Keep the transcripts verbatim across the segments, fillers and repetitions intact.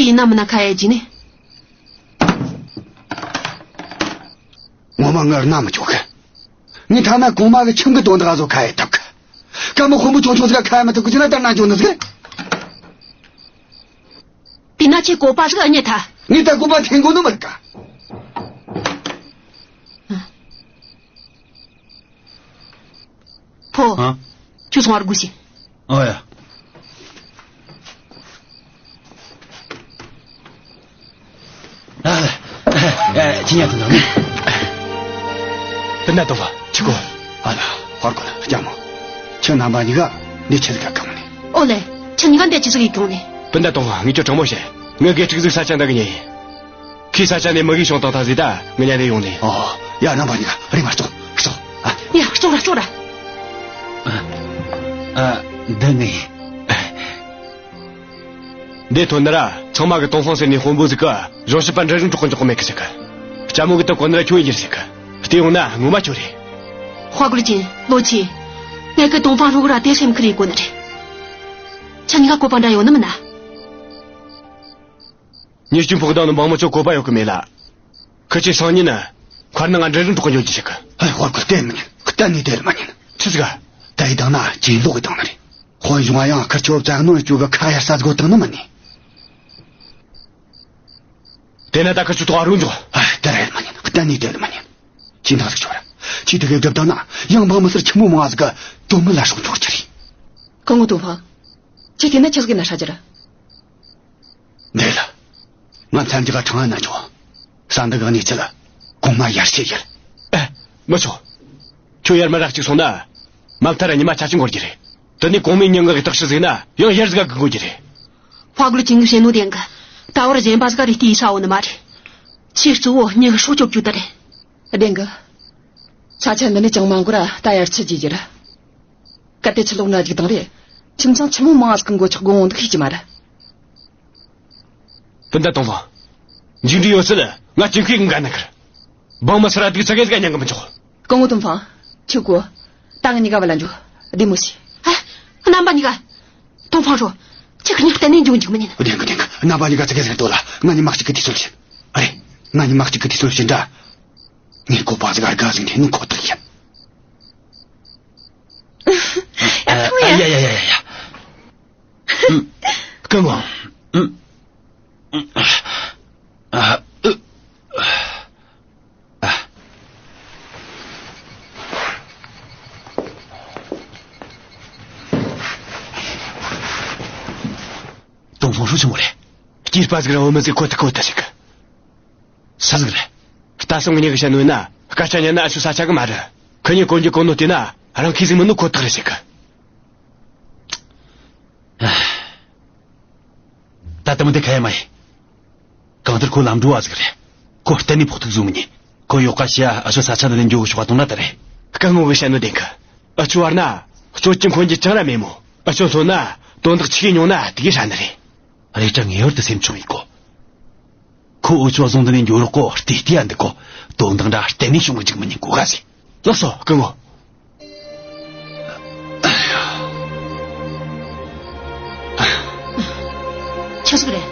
ཡིན་ན་མིན་ན་ཁ་ཡ་ཅི་ནི། ངོ་མ་ངར་ན་མི་ཆོག་གི། ངས་ཐ་ན་གོང་མ་གི་ཁྱིམ་གི་དོན་དག་ཟོ་ཁ་ཡ་ཐུབ་གི། ཀ་མོ་དཔོན་པོ་ཆུང་ཆུང་ཟིག་ག་ཁ་ཡ་མི་ཐུབ་གི་ཅི་ན་ད་ན་འཇོག་ནི་ཟིག། དེ་ན་ཁྱེད་བཀོད་པ་ཟིག་ཨེ་རྙེད་ཐལ། ངས་ད་བཀོད་པ་འཐེན་དགོས་ནི་མི་རིག་ག། ཕོ། ཨ། ཁྱོད་སོང་བར་དགོས་ཤིག། ཨོ་ཡ། ཨ། ཨ། ཁྱེད་ཉལ་ཐུབ་ནམ། སྤུན་ཟླ་ཏོང་ཧྥང་། ཁྱེད་ཀོ། ཨ་ལ། ཧོར་གོ་ལ་ལྕམ་མོ། ཁྱེད་རྣམ་པ་གཉིས་ཀ་འདི་ཆི་ཟིག་ག་གང་ནས། ཨོ་ལེ། ཁྱེད་གཉིས་ཀ་འདི་ཆི་ཟིག་གི་གང་ནས། སྤུན་ཟླ་ཏོང་ཧྥང་། ངས་ཁྱོད་དྲང་མོ་བཤད། ངའི་དགེ་ཕྲུག་ཟིག་ས་ཆ་འདི་གི་ཉེ་ཡིན། ཁོས་ས་ཆ་ནས་མུ་གེ་བྱུང་བཏང་ཐལ་ཟེར། ད་ངེད་གཉིས་ལ་ཡོང་ནས། ཨོ། ཡ། རྣམ་པ་གཉིས་ཀ་རེམ་མ་ལྕོགས་ལྕོགས། ཨ། ཡ། ལྕོགས་ར་ལྕོགས་ར། ཨ། ཨ། འདི་ནས། འདི་ཐོན་ན་ར་ཚང་མ་གིས་ཏོང་ཧྥང་ཟེར་ནི་དཔོན་པོ་ཟིག་གི་གཞུང་ཞབས་པ་འདྲ་རིང་འགྲོགས་གི་འཇུག་གི་མེད་གི་ཟེར་གི། ལྕམ་མོ་གིས་ད་གོ་ན་ར་ཁྱོད་ཡིན་རྒྱུ་རེད་ཟེར་གི། དེ་ཡོང་ན་ངོ་མ་ཁྱོད་རེད། ཧྭ་ཀུ་ལི་ཅིན། ལོ་ཆི། ངས་གི་ཏོང་ཧྥང་ཧྲོ་གི་ར་དེ་སེམས་ཁུར་ཡེ་གོ་ནི་རེད། ཁྱེད་གཉིས་ཀ་བཀོད་པ་འདྲ་ཡོད་ནི་མིན་ན། ཉེས་སྐྱོན་ཕོག་བཏང་ནི་འབངས་མི་ཚོ་བཀོད་པ་ཡོད་གི་མེད་ལ། ཁི་ཆོས་སང་ཉིན་ནི་མཁར་ནང་ང་འདྲ་རིང་འགྲོགས་གི་འཇུག་རྒྱུ་ཟེར་གི། ཧེ། ཧོར་གོ་གཏན་མི་ཉན། གཏན་ནས་དེར་མི་ཉན། ཆི་ཟིག་ག། ད་ཡི་དང་ན་ཇེ་ལོག་གི་དང་ནི་རེད། དཔོན་གཞུང་ཡང་ཁི་ཆོ་བཙན་གནོན་བཅུག་གི་ཁ་ཡར་ས་སྒོ་བཏང་ནི་མིན་ནི། དེ་ན་ད་ཁི་ཆོ་ཐོག་རུང་འཇོག། ཨ། དེར་མི་ཉན། གཏན་ནས་དེར་མི་ཉན། ཅི་འདྲ་ཟིག་ཆོ་ར། ཅི་དེ་གི་སྒྲུབ་དང་ན་ཡང་འབངས་མི་སེར་ཆི་མོ་མང་ཟིག་གི་དོན་མི་ལ་སྲོག་འཇོག་རྒྱུ་རེད། སྐུ་ངོ་ཏོང་ཧྥང་། ཁྱེད་དེ་ན་ཆི་ཟིག་ན་ཧྲ་རྒྱུ་ར། འདི་ལ། ང་མཚན་རྒྱག་ཁྲང་ཨན་ན་འཇོག། ས་འདི་གང་ནས་ཆི་ལ། གོང་མ་ཡར་ཞེ་ཡར། ཨེ། མི་ཆོག། ཁྱོད་ཡར་མར་ར་གཅིག་སོང་ན། མ་མཐའ་ར་ཉི་མ་ཆ་ཆི་འགོར་རྒྱུ་རེད། དེ་ནས་གོང་མའི་མྱིང་ང་གི་རྟགས་ཤི་ཟིག་ན་ཡང་ཡར་ཟིག་ག་གི་འགོར་རྒྱུ་རེད། ཧྭ་ཀུ་ལི་ཅིན་གི་བཤད་ནོ་བདེན་གི། ད་བར་གཞན་པ་ཟིག་ག་རེ་བལྟས་ས་ཡོད་ནི་མ་རེད། ཆེས་གཙོ་བོ་མྱི་གི་སྲོག་སྐྱོབ་རྒྱུ་དེ་རེད། བདེན་གི། ས་ཆ་འདི་ནས་ཅང་མ་འགོར་ར་ད་ཡར་ཆི་རྒྱུ་རྒྱུ་ར། གལ་ཏེ་ཆི་ལོག་ན་འཇིག་དང་རེད། ཁྱིམ་ཚང་ཆི་མོ་མང་ཟིག་གི་མགོ་ཆག་དགོས་འོང་འདུག་ཤེས་ཀྱི་མ་རེད། སྤུན་ཟླ་ཏོང་ཧྥང་། མཇུག་འབྲས་ཡོད་ཚད་ང་ཅིན་ཁུའི་འགན་ན་ཁུར། འབངས་མི་སེར་ར་སྡུག་ཙི་གེ་ཟིག་ག་མྱང་གི་མི་འཇུག། སྐུ་ངོ་ཏོང་ཧྥང་། ཁྱོད་གོ། ད་ང་གཉིས་ཀ་བ་ལ་འཇུག། བདེ་མོ་བྱོས། ཨ། རྣམ་པ་གཉིས་ཀ། ཏོང་ཧྥང་ཧྲོ། ཁྱེད་ཁ་ཉག་གཏན་ནས་འཇུག་འཇུག་མི་ཉན། བདེན་གི་བདེན་གི། རྣམ་པ་གཉིས་ཀ་ཙི་གེ་ཟིག་འདོད་ལ། ང་གཉིས་མ་གཅིག་གི་དུས་ཚོད་བྱེད། ཨ་རེ། ང་གཉིས་མ་གཅིག་གི་དུས་ཚོད་བྱེད་འདྲ། ངས་བཀོད་པ་ཟིག་ག་དགའ་ཟིག་འཐེན་ནི་ཁོ་ཐག་ཡིན། ཡ། ཡ་ཡ་ཡ་ཡ་ཡ། སྐུ་ངོ། ཨ། ཨ། ཏོང་ཧྥང་ཧྲོ་ཆི་མོ་རེད། སྐྱེས་པ་ཟིག་ར་བུད་མེད་ཟིག་ཁོ་ཐག་ཁོ་ཐག་ཟིག། སུ་ཟིག་རེད། ད་སོང་ངེད་གཉིས་གི་བཤད་ནོ་ཡིན་ན། སྐད་ཆ་ཉན་ན་ཨ་ཆོ་ས་ཆ་གི་མ་རེད། ཁི་གཉིས་གོན་རྒྱུ་གོན་ནོ་བལྟས་ན་རང་ཁེ་ཟིག་མིན་ནོ་ཁོ་ཐག་རེད་ཟེར་གི། ད་ལྟ་མི་དེ་ཁ་ཡ་མ་ཡིན། གང་ལྟར་ཁོ་ལམ་འགྲོ་བ་ཟིག་རེད། ཁོ་གཏན་ནས་ཕོག་ཐུག་བཟོ་མི་ཉན། ཁོ་ཡོག་ཀ་ཤི་ཡ་ཨ་ཆོ་ས་ཆ་འདི་ནས་འགྱོ་གི་ཤོག་ག་གཏོང་ན་ད་རེད། སྐུ་ངོ་གི་བཤད་ནོ་བདེན་གི། ཨ་ཆོ་བར་ན་གཙོད་ཀྱི་འཁོན་གྱི་ཅང་ར་མེད་མོ། ཨ་ཆོ་མཚོན་ན་དོན་དག་ཆི་གི་མྱོང་ན་དེ་གི་ཧྲ་ནི་རེད། རེད་དྲ་ངེས་པར་དུ་སེམས་ཆུང་ཡིན་གོ། ཁོ་འུ་ཆོ་བཟུང་འདི་ནས་འགྱོ་རོགས་གོ། ལྟས་ལྟས་ཨ་འདི་གོ། དོན་དག་འདྲ་གཏན་ནས་བྱུང་གི་འཇུག་མི་ཉན་གོ་ག་ཟེ། ལགས་སོ་སྐུ་ངོ། ཆི་ཟིག་རེད།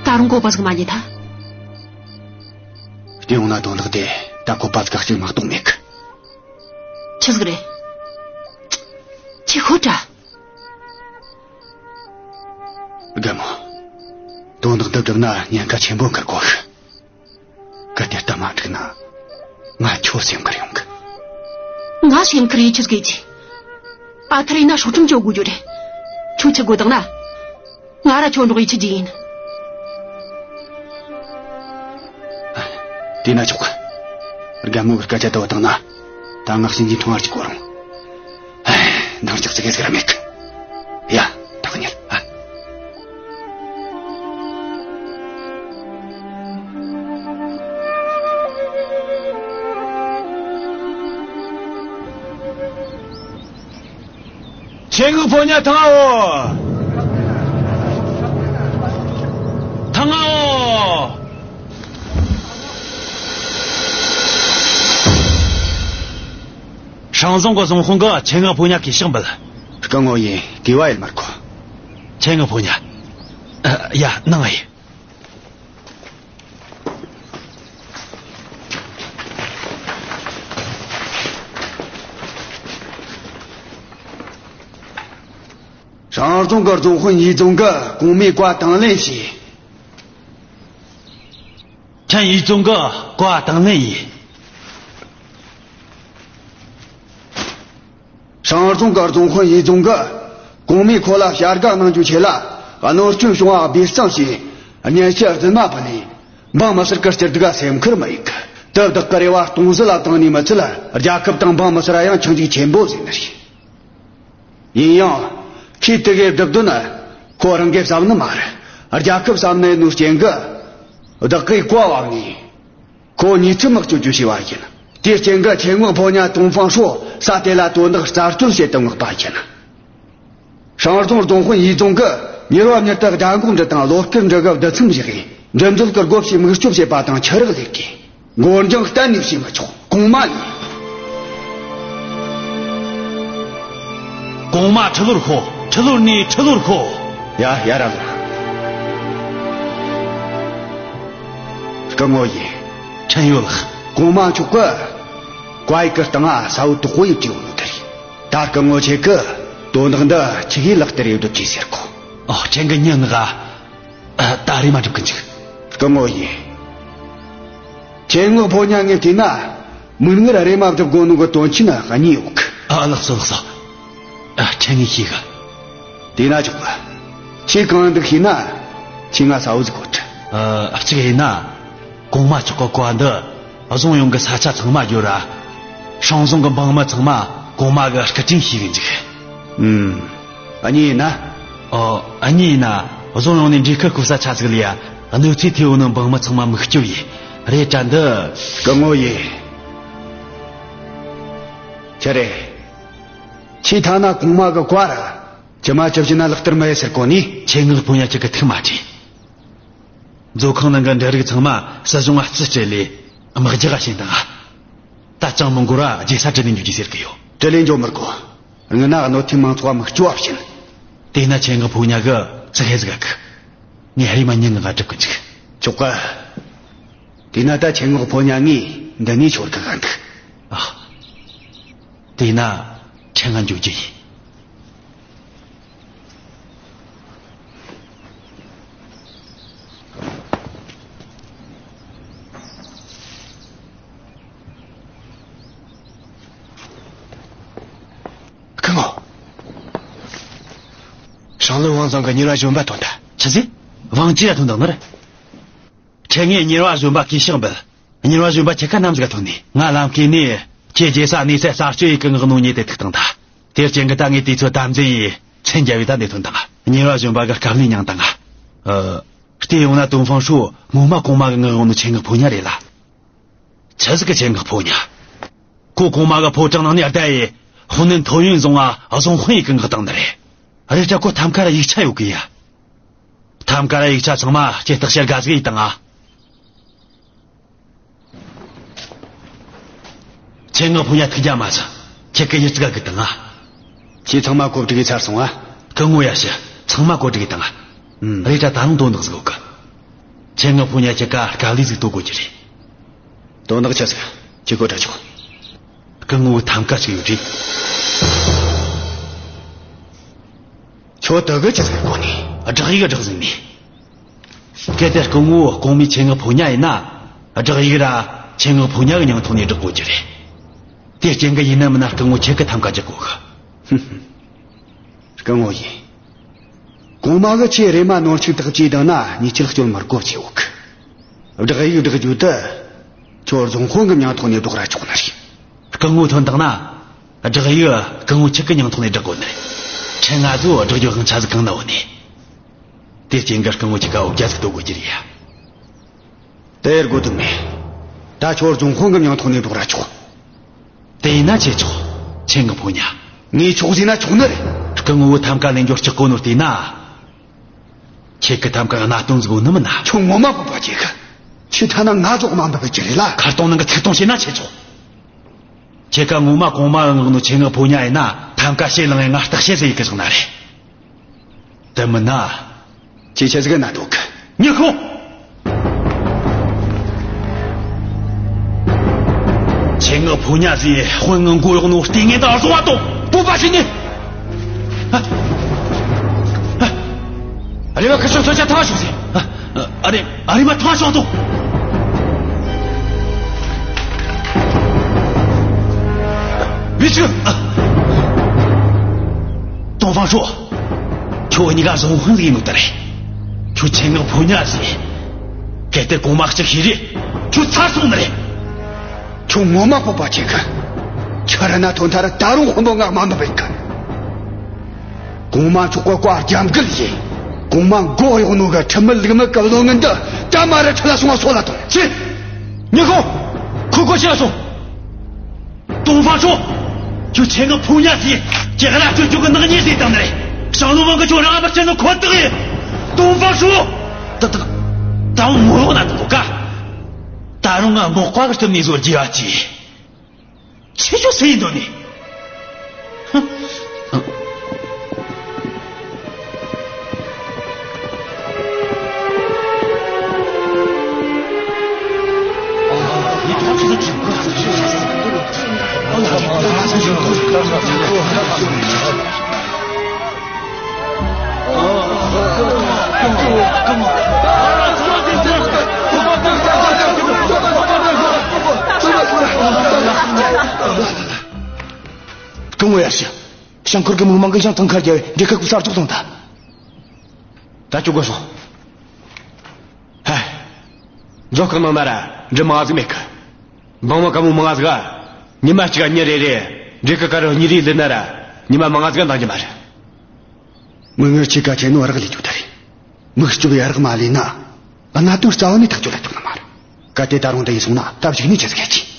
ད་རུང་གོ་པ་ཟིག་མ་རྙེད་ཐལ། བལྟས་ཡོང་ན་དོན་དག་དེ་ད་གོ་པ་ཟིག་ག་གཅིག་མ་གཏོགས་མེད་གི། ཆི་ཟིག་རེད། ཁྱོས་ཤོད་དྲ། རྒན་མོ། དོན་དག་འདི་སྒྲུབ་ན་ཉེན་ཁ་ཆེན་པོ་འཁུར་དགོས་གི། གལ་ཏེ་སྟབས་མ་འགྲིག་ན། ང་ཁྱོད་སེམས་ཁུར་ཡོང་གི། ང་སེམས་ཁུར་ཡེ་ཆི་ཟིག་གི། ཨ་ཐར་ཡིན་ན་སྲོག་ཁྲིམས་གཅོད་དགོས་རྒྱུ་རེད། ཁྱོད་ཆི་དགོས་དང་ན། ང་ར་ཁྱོད་འགྲོགས་ཡེ་ཆི་རྒྱུ་ཡིན། དེས་ན་ཆོག་གི། རྒན་མོ་གི་སྐད་ཆ་ལྟ་བུ་བཏང་ན། ད་ང་གཤིན་རྗེའི་འཕྲང་བར་གཅིག་གོ་རུང་། འདང་རྒྱག་ཙི་གེ་ཟིག་ར་མེད་གི། ཡ། ཐག་ཉེ་ལ། ཨ། ཆེ་ངུ་ཕོ་ཉ་ཐང་ཨོ། ཐང་ཨོ། ཧྲང་ཟོང་གི་ཟོང་དཔོན་གིས་ཆེ་ངུ་ཕོ་ཉ་གི་ཕྱག་འབུལ། སྐུ་ངོ་ཡིན། གུས་པ་ཡེད་མི་དགོས། ཆེ་ངག་ཕོ་ཉ། ཨ། ཡ། ནང་ཨེ། ཧྲང་རྫོང་གི་རྫོང་དཔོན་ཡིད་རྫོང་གིས་གོང་མའི་བཀའ་དང་ལེན་བྱས། ཁྲེན་ཡིད་རྫོང་གིས་བཀའ་དང་ལེན་ཡིན། ཧྲང་རྫོང་གི་རྫོང་དཔོན་ཡིད་རྫོང་གིས་གོང་མས་ཁོ་ལ་བྱ་དགའ་གནང་རྒྱུའི་ཆེད་ལ། གནོད་སྐྱོན་བྱུང་བ་སྦས་གཙང་བྱས། སྙན་ཞུ་རྫུན་མ་ཕུལ་ནས། འབངས་མི་སེར་གྱི་སྐྱིད་སྡུག་ག་སེམས་ཁུར་མི་ཡེད་གི། དེ་བདག་གི་རེ་བ་སྟོང་ཟད་ལ་བཏང་ནས་མི་ཚད། རྒྱལ་ཁབ་དང་འབངས་མི་སེར་ཡང་ཆིངས་འགལ་ཆེན་པོ་བཟོས་ནི་རེད། ཡིན་ཡང་། ཁོས་དེ་གའི་སྡུག་དོན་ནི་ཁོ་རང་གིས་བསམ་ནི་མ་རེད། རྒྱལ་ཁབ་བསམ་ནི་ཡིན་ནོའི་རྐྱེན་གིས། བདག་གིས་བཀའ་ཕབ་ནས། ཁོ་ཉེས་ཚབས་མི་གཅོད་རྒྱུ་བྱས་པ་ཡིན། དེའི་རྐྱེན་གྱིས་ཆེ་ངག་ཕོ་ཉ་ཏུང་ཧྥང་ཧྲོ་ས་དེ་ལ་དོན་དག་རྩད་གཅོད་བྱེད་དུ་མངགས་པ་ཡིན། ཧྲང་རྫོང་རྫོང་དཔོན་ཡིད་རྫོང་གིས་མྱུར་བ་མྱུར་དུ་རྒྱ་འགོག་འདྲི་དང་བློ་སྐད་འདྲི་གི་བསྡུ་མཚམས་བཞག་གིས། འགྲིམ་འགྲུལ་གྱི་སྒོ་ཕྱེ་མིག་སྐྱོབ་བྱེད་པ་དང་ཆུ་རགས་ལས་ཀའི་འགོར་འགྱངས་གཏན་ནས་བྱེད་མི་ཆོག། གོང་མ་ཡིན། གོང་མ་ཁྲི་ལོར་ཤོག། ཁྲི་ལོར་ནས་ཁྲི་ལོར་ཤོག། ཡ། ཡར་ར་ལོངས། སྐུ་ངོ་ཡིན། ཕྲན་ཡོད་ལགས། གོང་མ་མཆོག་གིས་བཀའ་ཡིག་གི་སྟེང་ང་གསལ་བོ་དོག་པོ་ཡིས་བྲིས་ཡོད་ནོ་དེ་རེད། ད་སྐུ་ངོ་ཁྱེད་ཀྱིས་དོན་དག་འདི་ཆི་གི་ལག་བསྟར་ཡེད་རྒྱུ་བྱོས་ཟེར་གོ། ཨོ། ཁྲེན་གི་མྱི་ངག་ཨ། ད་རེས་མ་སྒྲུབ་གི་འཇུག། སྐུ་ངོ་ཡིན། ཆེ་ངག་ཕོ་ཉ་ངས་བལྟས་ན། མིག་སྔར་རེམ་མ་སྒྲུབ་དགོས་ནོ་གི་དོན་ཆེན་གཉིས་ཡོད་གི། ཨ། ལགས་སོ། ལགས་སོ། ཨ། ཕྲན་ངས་ཤེས་གི། དེས་ན་ཆོག་གི། ཁྱེད་གང་འདུག་ཤེས་ན། ཁྱེད་ང་གསལ་བོ་ཟིག་གོ་དྲ། ཨ། གཅིག་ཡིན་ན། གོང་མ་མཆོག་གི་བཀའ་འདི་རྫོང་ཡོངས་ཀྱི་ས་ཆ་ཚང་མ་བརྗོད་ར། ཧྲང་ཟོང་གི་འབངས་མི་ཚང་མ་གོང་མ་གི་སྐུ་དྲིན་ཤེས་གི་འཇུག། ཨུམ། གཉིས་ཡིན་ན། ཨོ། གཉིས་ཡིན་ན། རྫོང་ཡོངས་ནས་འབྲས་ཁུལ་ཁུག་ས་ཆ་ཟིག་ལས་ཡ། གནོད་འཚེ་ཐེབས་ཡོད་ནོ་འབངས་མི་ཚང་མ་མིག་སྐྱོབ་ཡེད། རེད་དྲ་འདི། སྐུ་ངོ་ཡིན། ཆི་རེད། ཁྱེད་ཐ་ན་གོང་མ་གི་བཀའ་ར། ཇི་མ་ཇི་བཞིན་ན་ལག་བསྟར་མི་ཡེད་ཟེར་གོ་ནི། ཆེ་ངག་ཕོ་ཉ་ཁྱེད་ཀྱི་ཐུགས་མ་ཁྲོས། མཛོད་ཁང་ནང་གི་འབྲུ་རིགས་ཚང་མ་སྲིད་གཞུང་ང་རྩིས་སྤྲད་ལས་དམག་རྒྱགས་བྱིན་བཏང་ང་། ད་ཅང་མི་འགོར་བ་རྒྱལ་ས་དྲུད་ལེན་འགྱོ་རྒྱུ་ཟེར་གི་ཡོད། དྲུད་ལེན་འགྱོ་མི་དགོས། སྔོན་ན་གནོད་ཐེབས་མང་ཚོགས་མིག་སྐྱོ་བ་བྱིན། དེས་ན་ཆེ་ངག་ཕོ་ཉ་གིས་ཙི་ཧེ་ཟིག་ག་གི། ངས་རེམ་མ་མྱི་ངག་སྒྲུབ་གི་འཇུག། ཆོག་གི། དེས་ན་ད་ཆེ་ངག་ཕོ་ཉ་ངས་འདི་ནས་ཆོར་གི་ག་འདུག། ཨ། དེས་ན་ཕྲན་ང་འགྱོ་རྒྱུ་ཡིན། སྐུ་ངོ། ཧྲང་ལུན་ཝང་ཚང་གི་གཉེར་བ་གཞོན་པ་ཐོན་ཐལ། ཆི་ཟེར། ཝང་ཅི་ཡ་ཐོན་དང་ནི་རེད། ཁྲེ་ངས་གཉེར་བ་གཞོན་པ་གི་ཕྱག་འབུལ། གཉེར་བ་གཞོན་པ་ཁྱེད་ཀ་ནམ་ཟིག་ག་ཐོན་ནི། ང་ལམ་ཁའི་ནས་ཁྱེད་རྒྱལ་ས་གནས་ཚད་གསར་བཅོས་ཡེད་གི་ངག་ནོ་རྙེད་དེ་ཐུག་བཏང་ཐལ། དེར་ཅན་གི་ད་ངས་དུས་ཚོད་དམ་འཛིན་ཡེད། མཚན་རྒྱལ་བོའི་ད་འདི་ཐོན་དང་། གཉེར་བ་གཞོན་པ་གི་སྐབས་ལས་མྱངས་དང་། ཨ། བལྟས་ཡོང་ན་ཏུང་ཧྥང་ཧྲུའུ་ངོ་མ་གོང་མ་གི་ངག་ཡོང་ནོ་ཆེ་ངག་ཕོ་ཉ་རེད་ལ། ཆི་ཟིག་གི་ཆེ་ངག་ཕོ་ཉ། ཁོ་གོང་མ་གི་ཕོ་བྲང་ནང་ནས་བསྡད་ཡེ། ཧུ་ནན་ཐོ་ཡོན་རྫོང་ང་རྫོང་དཔོན་ཡེད་གི་ངག་བཏང་ནི་རེད། རེད་དྲ་ཁོ་ཐམ་ཀ་ར་ཡིག་ཆ་ཡོད་གི་ཡ། ཐམ་ཀ་ར་ཡིག་ཆ་ཚང་མ་ཁྱེད་བརྟག་དཔྱད་དགའ་ཟིག་ཡེད་དང་ང་། ཆེ་ངག་ཕོ་ཉ་ཐུགས་རྒྱལ་མ་ཟིག། ཁྱེད་ཀྱི་ཡིག་ཚིག་ག་གི་དང་ང་། ཁྱེད་ཚང་མ་གོ་སྒྲིག་ཡེད་ཚར་སོང་ང་། སྐུ་ངོ་ཡ་ཤི། ཚང་མ་གོ་སྒྲིག་ཡེད་དང་ང་། ཨུམ། རེད་དྲ་ད་རུང་དོན་དག་ཟིག་ཡོད་གི། ཆེ་ངག་ཕོ་ཉ་ཁྱེད་ཀ་དཀའ་ལས་ཟིག་དོགས་དགོས་རྒྱུ་རེད། དོན་དག་ཆི་ཟིག། ཁྱེད་གོ་དྲ་ཆོག། སྐུ་ངོ་གི་ཐམ་ཀ་ཟིག་ཡོད་རེད། ཁྱོད་དེ་གི་ཆི་ཟིག་གོ་ནི། བསྒྲགས་ཡིག་བསྒྲགས་ཟིན་ནི། གལ་ཏེ་སྐུ་ངོ་གོང་མའི་ཆེ་ངག་ཕོ་ཉ་ཡིན་ན། བསྒྲགས་ཡིག་ར་ཆེ་ངག་ཕོ་ཉ་གི་མྱིང་ཐོག་ནས་བསྒྲགས་དགོས་རྒྱུ་རེད། དེ་རྐྱེན་གི་ཡིན་ན་མིན་ན་སྐུ་ངོ་ཁྱེད་ཀྱི་ཐམ་ཀ་རྒྱག་དགོས་གི། སྐུ་ངོ་ཡིན། གོང་མ་གི་ཆེས་རེམ་མ་ནོར་འཆུག་དག་ཅིག་བཏང་ན་ཉེས་ཆད་གཅོད་མི་དགོས་ཆེ་འོག། བསྒྲགས་ཡིག་བསྒྲགས་རྒྱུ་དེ་ཁྱོད་རྫོང་དཔོན་གི་མྱིང་ཐོག་ནས་བསྒྲགས་ར་ཆོག་ནི་རེད། སྐུ་ངོ་ཐོན་དང་ན། བསྒྲགས་ཡིག་སྐུ་ངོ་ཁྱེད་ཀྱི་མྱིང་ཐོག་ནས་བསྒྲགས་དགོས་ནི་རེད། ཕྲན་ང་ཚོ་བསྒྲགས་རྒྱུ་དབང་ཆ་ཟིག་གང་ན་ཡོད་ནི། དེ་རྐྱེན་གི་སྐུ་ངོ་ཁྱེད་ཀ་འོ་བརྒྱལ་ཟིག་དོགས་དགོས་རྒྱུ་རེད་ཡ། དེ་དགོས་དོན་མེད། ད་ཁྱོད་རྫོང་དཔོན་གི་མྱིང་ཐོག་ནས་བསྒྲགས་ར་ཆོག། དེ་ཡིན་ན་ཆི་ཆོག། ཆེ་ངག་ཕོ་ཉ། ངས་ཆོག་ཟེར་ན་ཆོག་ནི་རེད། སྐུ་ངོ་བོ་ཐམ་ཀ་ལེན་རྒྱུ་སྐྲག་གོ་ནོ་བལྟས་ན། ཁྱེད་ཀྱི་ཐམ་ཀ་གནད་དོན་ཟིག་ཡོད་ནི་མིན་ན། ཁྱོད་ངོ་མ་སྤོབས་པ་ཆེ་གི། ཁྱོས་ཐ་ན་ང་ཟོག་མ་འདུག་གི་ཅི་རེད་ལ། ཁ་སྟོང་ནང་གི་ཐིག་སྟོང་བཤད་ན་ཆི་ཆོག། ཁྱེད་ཀ་ངོ་མ་གོང་མ་གི་ངག་ནོ་ཆེ་ངག་ཕོ་ཉ་ཡིན་ན་ད་ ཐང་ཀ་ཤེ་ལང་ངས་ང་བརྟག་དཔྱད་ཟིག་ཡེ་གི་བཞག་ན་རེད། དེ་མིན་ན། ཅི་ཆི་ཟིག་ན་འདུག་གི། ཉི་ཁོ། ཆེད་མངགས་ཕོ་ཉ་ཟིག་དཔོན་ངའི་མགོ་གཡོག་ནོ་ལྟས་ངན་དེ་བཟུང་བ་དང་སྤོབས་པ་ཞིག་ནི། ཨ། ཨ། རེ་བ་ཁ་ཤོག་ཐོ་ཆ་ཐང་ཤོག་ཟེར། ཨ། ཨ་རེ། ཨ་རེ་མ་ཐང་ཤོག་དང་། མི་ཆུ། ཨ། ཏོང་ཧྥང་ཧྲོ། ཁྱོད་གཉིས་ཀ་བཟང་ཧོན་ཟིག་ཡིན་ནོ་ད་རེད། ཁྱོད་ཆེད་མངགས་ཕོ་ཉ་ཟིག་གལ་ཏེ་གོང་མ་གཅིག་ཤེས་རེད། ཁྱོད་ཚར་སོང་ནི་རེད། ཁྱོད་ངོ་མ་སྤོབས་པ་ཆེ་གི། ཁྱོད་ར་ན་ཐོན་ཐ་ར་ད་རུང་དཔོན་པོ་ང་མ་འདོད་པའི་གི། གོང་མ་མཆོག་གི་བཀའ་རྒྱབ་འགལ་ཡིན། གོང་མ་མགོ་གཡོག་ནོ་གི་ཁྲིམས་མེད་ལུགས་མེད་གི་བློན་ངན་འདི་ད་མ་ར་ཁྲི་ལ་སོང་བ་སོད་ལ་ཐོངས། ཆི། ཉི་ཁོ། ཁོ་ཁོ་ཕྱིར་སོང་། ཏོང་ཧྥང་ཧྲོ། ཁྱོད་ཆེད་མངགས་ཕོ་ཉ་ཟིག་ཁྱེད་ར་སྤྱོད་རྒྱུ་གི་ནག་ཉེས་ཟིག་བཏང་ནི་རེད། ཞང་བློན་མང་གིས་ཁྱོད་རང་ང་མི་སྐྱེལ་ནོ་ཁོ་ཐག་ཡིན། ཏོང་ཧྥང་ཧྲོ། ད་ད་ད་ངོ་ལོག་ན་ཐུག་གོ་ཀ། ད་རུང་ང་མག་པ་གི་སྟབས་ནས་བཟོ་རྒྱུ་ཡ་ཅི། ཁྱེད་ཆོ་སུ་ཡིན་འདོད་ནི། སྐུ་ངོ་ཡར་ཞུ། ཞང་ཁུར་གི་མི་མང་གིས་ཞང་ཐང་ཁར་རྒྱལ་བའི་འདྲེ་ཁ་ཀུ་གསར་བཙུགས་བཏང་ད། ད་ཅུ་གོ་སོང་། ཧ། མཛོ་ཁང་ནང་ན་ར་འདྲེ་མང་ཟིག་མེད་གི། འབངས་མི་ཀ་མོ་མང་ཟིག་ག། ཉི་མ་གཅིག་ག་ཉིན་རེ་རེ་འདྲེ་ཁ་ཀ་རུ་གཉིད་རེ་ལེན་ན་ར་ཉི་མ་མང་ཟིག་ག་འདང་རྒྱུ་མ་རེད། མིག་སྔར་ཆེ་ག་ཆེ་ནོ་རག་ལས་རྒྱུ་ད་རེད། མིག་ལྕོག་ཡ་རག་མ་ལས་ན། གནད་དོན་རྩ་བ་ནས་ཐག་གཅོད་ལ་ཐུབ་ནི་མ་རེད། གལ་ཏེ་ད་རུང་འདི་ཡིན་སོང་ན་ད་གཞུག་ནས་ཆི་ཟིག་ཡེ་རྒྱུ།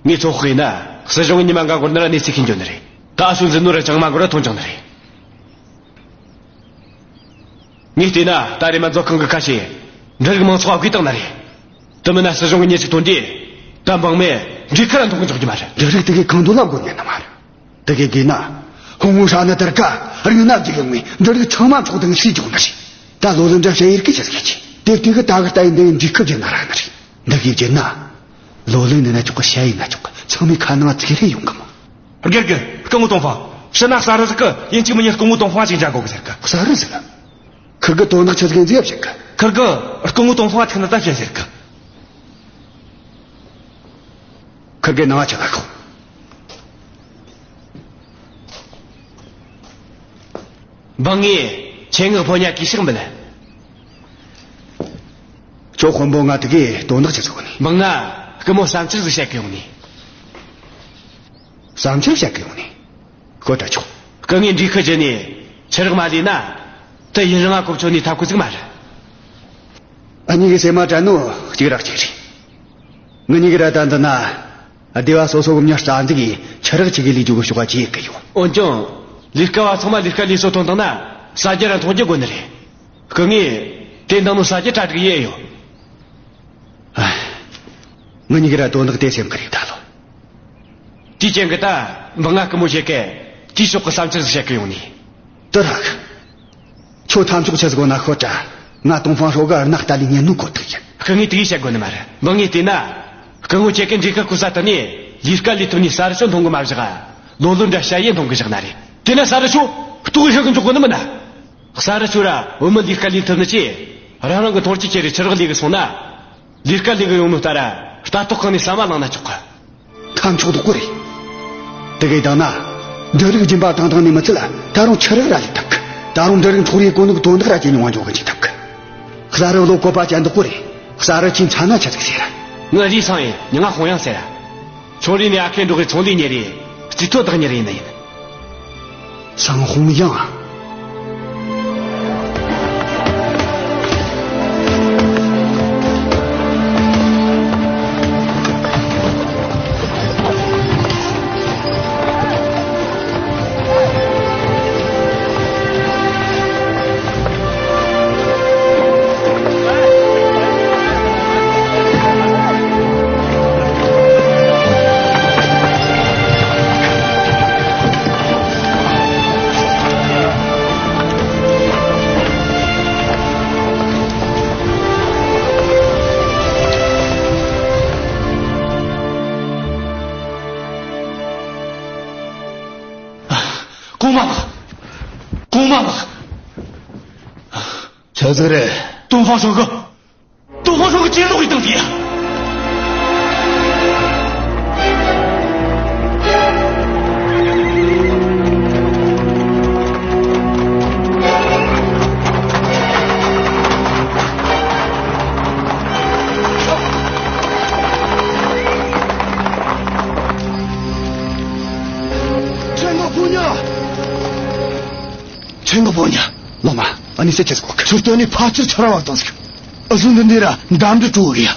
ངས་ཚོད་དཔག་ཡིན་ན་སྲིད་གཞུང་ཉི་མ་འགའ་འགོར་ན་ར་གནས་ཚུལ་ཤེས་འགྱོ་ནི་རེད། ད་ཨ་སུ་འཛིན་ནོ་ར་ཅང་མ་འགོར་ར་ཐོན་ཅང་ནི་རེད། ངས་བལྟས་ན་ད་རེས་མ་མཛོ་ཁང་གི་ཁ་ཤས་འབྲུ་རིགས་མང་ཚོགས་བགོས་བཏང་ནི་རེད། དེ་མིན་ན་སྲིད་གཞུང་གི་མྱི་ཚིག་ཐོན་དུས་ད་འབངས་མི་འདྲེ་ཁ་ར་འཐུང་གི་འཇོག་རྒྱུ་མ་རེད། འབྲུ་རིགས་དེ་གའི་གང་འདོད་ལ་བགོས་ནས་ནི་མ་རེད། དེ་གའི་དགོས་ན། ཧོང་ངོ་ཧྲ་ནི་དར་ཀ་རིང་ན་རྒྱུག་ཡོང་ངས་འབྲུ་རིགས་ཚང་མ་འཕྲོག་དང་ཤི་འཇོག་ནི་རེད། ད་ལོ་ལོན་འདྲ་བཤད་ཡིར་གི་ཆི་ཟིག་ཡེ་རྒྱུ། དེབ་དེ་གི་ད་གི་ལྟ་ཡི་འདི་འཇིགས་སྐུལ་བརྒྱུད་ན་ར་ནི་རེད། འདི་གའི་བརྒྱུད་ན། ལོ་ལོན་ནི་ན་ཆོག་གི་ཤ་ཡི་ན་ཆོག་གི་ཚང་མའི་ཁ་ནང་ཚིག་རེ་ཡོང་གི་མོ། དགེ་རྒན། སྐུ་ངོ་ཏོང་ཧྥང་། ཕྱི་ན་གསར་རུ་ཟིག་གི་ཡིན་གཅིག་མིན་གཉིས་སྐུ་ངོ་ཏོང་ཧྥང་ཅིག་འཇག་གོ་གི་ཟེར་གི། གསར་རུ་ཟིག་གི། ཁིར་གི་དོན་དག་ཆི་ཟིག་ཡིན་ཟིག་ཡབ་བཤད་གི། ཁིར་གི་སྐུ་ངོ་ཏོང་ཧྥང་ཐུག་ན་ད་བཤད་ཟེར་གི། ཁིར་གི་ནང་ཆི་ལ་ཁོ། འབངས་ངས་ཆེད་མངགས་ཕོ་ཉ་གིས་ཕྱག་འབུལ། ཁྱོད་དཔོན་པོ་ང་དེ་གའི་དོན་དག་ཆི་ཟིག་ཡོད་ནི། འབངས་ང་སྐུ་མོ་བསམ་འཆར་ཟིག་བཤད་གི་ཡོང་ནི། བསམ་འཆར་བཤད་གི་ཡོང་ནི། ཤོད་དྲ་ཆོག། སྐུ་ངོས་འདྲེ་ཁུལ་བརྒྱུད་ནས་ཆུ་རགས་མ་ལས་ན། དེ་ཡུན་རིང་ང་གོ་ཆོད་ནི་ཐབས་བཀོད་ཟིག་མ་རེད། ཨ་ནི་གི་སེམས་མ་དྲན་ནོ་གཅིག་ར་གཅིག་རེད། ངེད་གཉིས་ཀྱིས་ར་ད་འདི་ན་སྡེ་བ་སོ་སོ་གི་མྱི་རྩ་འཛུགས་ཀྱིས་ཆུ་རགས་ཅིག་གི་ལས་རྒྱུ་གི་ཕྱོགས་ཀ་ཅིག་ཡེད་གི་ཡོད། འོན་ཀྱང་ལས་ཀ་བ་ཚང་མ་ལས་ཀ་ལས་གསོ་ཐོན་བཏང་ན་ཟ་རྒྱུ་ར་འཐུང་རྒྱུ་དགོས་ནི་རེད། སྐུ་ངོས་དེ་འདང་ནོ་ཟ་རྒྱུ་གྲ་སྒྲིག་ཡེད་ཡོད། ཨ། ངེད་གཉིས་ཀྱིས་ར་དོན་དག་དེ་སེམས་ཀྱི་རེད་ད་ལོ། དེའི་རྐྱེན་གྱིས་ད་འབངས་ང་སྐུ་མོ་བྱེད་གི་དེའི་ཕྱོགས་ཀྱི་བསམ་འཆར་ཟིག་བཤད་གི་ཡོང་ནི། དེ་རག། ཁྱོད་ཐབས་མཆོག་ཆི་ཟིག་ཡོད་ན་ཤོད་དྲ། ང་ཏོང་ཧྥང་ཧྲོ་གི་རྣ་ལྟ་ལས་ཉན་ནོ་ཁོ་ཐག་ཡིན། སྐུ་ངོས་དེ་གིས་བཤད་དགོས་ནི་མ་རེད། འབངས་ངས་བལྟས་ན། སྐུ་ངོ་ཁྱེད་ཀྱིས་འདྲེ་ཁུལ་ཀུ་ས་ཐི་ནས་ལས་ཀ་ལས་ཐུབ་ནི་ས་རུ་ཆུ་འཐུང་གི་མ་བཞག། ལོ་ལོན་འདྲ་བྱ་ཡི་འཐུང་གི་བཞག་ནི་རེད། དེ་ན་ས་རུ་ཆུ་ལྟོགས་ཤི་གི་འཇོག་གོ་ནི་མིན་ན། ས་རུ་ཆུ་ར་བུད་མེད་ལས་ཀ་ལས་ཐུབ་ནི་ཆེ། རང་རང་གི་འཐོར་ཅི་ཁྱེར་རེ་ཆུ་རགས་ལས་གི་སོང་ན། ལས་ཀ་ལས་གི་ཡོང་ནོ་ལྟར་ར་ལྟ་རྟོག་ཁང་ནས་ཟ་མ་བླངས་ན་ཆོག་གི། ཐབས་མཆོག་རྡོག་པོ་རེད། དེ་གའི་དང་ན། འབྲུ་རིགས་སྦྱིན་པ་བཏང་བཏང་ནས་མི་ཚད་ལ་ད་རུང་ཆུ་རགས་ར་ལས་ཐུབ་གི། ད་རུང་འབྲུ་རིགས་འཚོ་རིགས་གོ་ནོ་གི་དོན་དག་ར་ཇེ་ཉུང་བ་འགྱོ་གི་འཇུག་ཐུབ་གི། གསར་རུ་བློ་བཀོད་པ་ཅན་རྡོག་པོ་རེད། གསར་རུ་ཆི་མཚན་ན་ཆི་ཟིག་ཟེར། ངའི་རུས་ཚང་ཡིན། མྱིང་ང་ཧོང་ཡང་ཟེར། ཆུང་རིས་ནས་ཨ་ཁེ་འབྲོག་གི་ཚོང་ལས་གཉེར་ཡིན། རྩིས་ཐོ་བདག་གཉེར་ཡིན་ནི་ཡིན། སང་ཧོང་ཡང་། ཨ་ཟིག་རེད། ཏོང་ཧྥང་ཧྲོ་གི། ཏོང་ཧྥང་ཧྲོ་གི་གྱེན་ལོག་ཡེ་བཏང་ཟིག་ཡ། ཆེན་པོ་ཕོ་ཉ། ཆེན་པོ་ཕོ་ཉ། ལོ་མ། ཨ་ནི་ཟེར་ཆེ་སྐོར་ཁ། ཚུར་སྟོན་ནས་ཕལ་ཆེར་ཆ་ར་བ་བཏང་ཟིག་ཨ་ཟུ་འདི་འདི་ར་འདམ་དུ་བྲོ་གི་ཡ།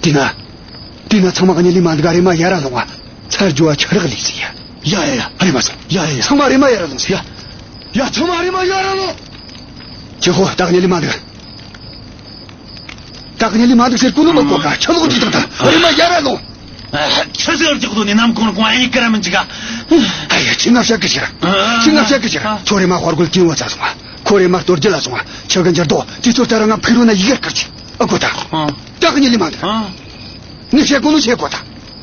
དེ་ན། དེ་ན་ཚང་མ་གཉིད་ལས་མ་འདུག་ཨ་རེ་མ་ཡར་ར་ལོངས་ཨ། ཚར་རྒྱུ་བ་ཆ་རག་ལས་ཟིག་ཡ། ཡ་ཡ་ཡ། ཨ་རེ་མ་སོང་། ཡ་ཡ་ཡ། ཚང་མ་ཨ་རེ་མ་ཡར་ར་ལོངས་ཟིག་ཡ། ཡ། ཚང་མ་ཨ་རེ་མ་ཡར་ར་ལོངས། ཁྱེད་ཁོ་ད་གཉིད་ལས་མ་འདུག་ད་གཉིད་ལས་མ་འདུག་ཟེར་གོ་ནོ་མ་གོ་ག་ཆ་ལོག་ཅིག་དང་ད་ཨ་རེ་མ་ཡར་ར་ལོངས། ཆི་ཟིག་རྒྱག་དོ་ནི་ནམ་གུང་གུང་ཨ་ཡིག་ཀ་ར་མི་འཇིག་ག་ཨ་ཡ། ཁྱི་ང་བཤད་གི་ཁྱེར། ཁྱི་ང་བཤད་གི་ཁྱེར། ཁྱོད་རེ་མ་དཔའ་རྒོད་ཀྱིན་བ་ཚ་སོང་བ། ཁོ་རེ་མ་གཏོར་རྒྱུ་ལ་སོང་བ། ཁྱི་གི་འགྱུར་ལྡོག་དེ་ཚོ་ལྟར་ང་ཕི་རོ་ན་ཡི་གེར་བསྐུར་གྱི། ཨ་གོ་ད། ད་གཉིད་ལས་མ་འདུག་ངས་བཤད་གོ་ནོ་བཤད་གོ་ད།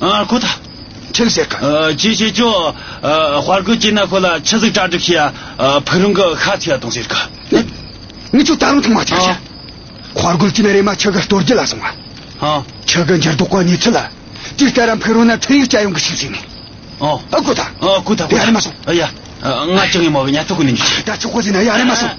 ཨ་གོ་ད། ཁྱེད་ཟེར་ག་ཨ་ཅི་བྱེད་ཅོ། ཨ་དཔའ་རྒོད་ཀྱིན་ན་ཁོ་ལ་ཆི་ཟིག་གྲ་སྒྲིག་བྱས་ཨ་ཕི་རོ་གི་ཤ་ཚིག་ཨ་དང་ཟེར་ག་ངས་ཁྱོད་ད་རུང་ཐུག་མ་ཆག་ཤ། དཔའ་རྒོད་ཀྱིན་ན་རེ་མ་ཁྱི་གི་གཏོར་རྒྱུ་ལ་སོང་བ། ཁྱི་གི་འགྱུར་ལྡོག་གི་གནས་ཚུལ་ལ། དེ་ལྟར་རམ་ཕི་རོ་ན་འཕྲིན་ཡིག་བསྐྱལ་ཡོང་གི་ཞིག་ཟིན་ནས། ཨོ། ཨ་གོ་ད། ཨ་གོ་ད། ཡ་རེ་མ་སོང་། ཨ་ཡ། ང་ཅང་ངས་མ་བའི་ཉ་ཐུག་གི་ནས་འཇུ། ད་ཆོག་གོ་ཟིན་ན་ཡ་རེ་མ་སོང་།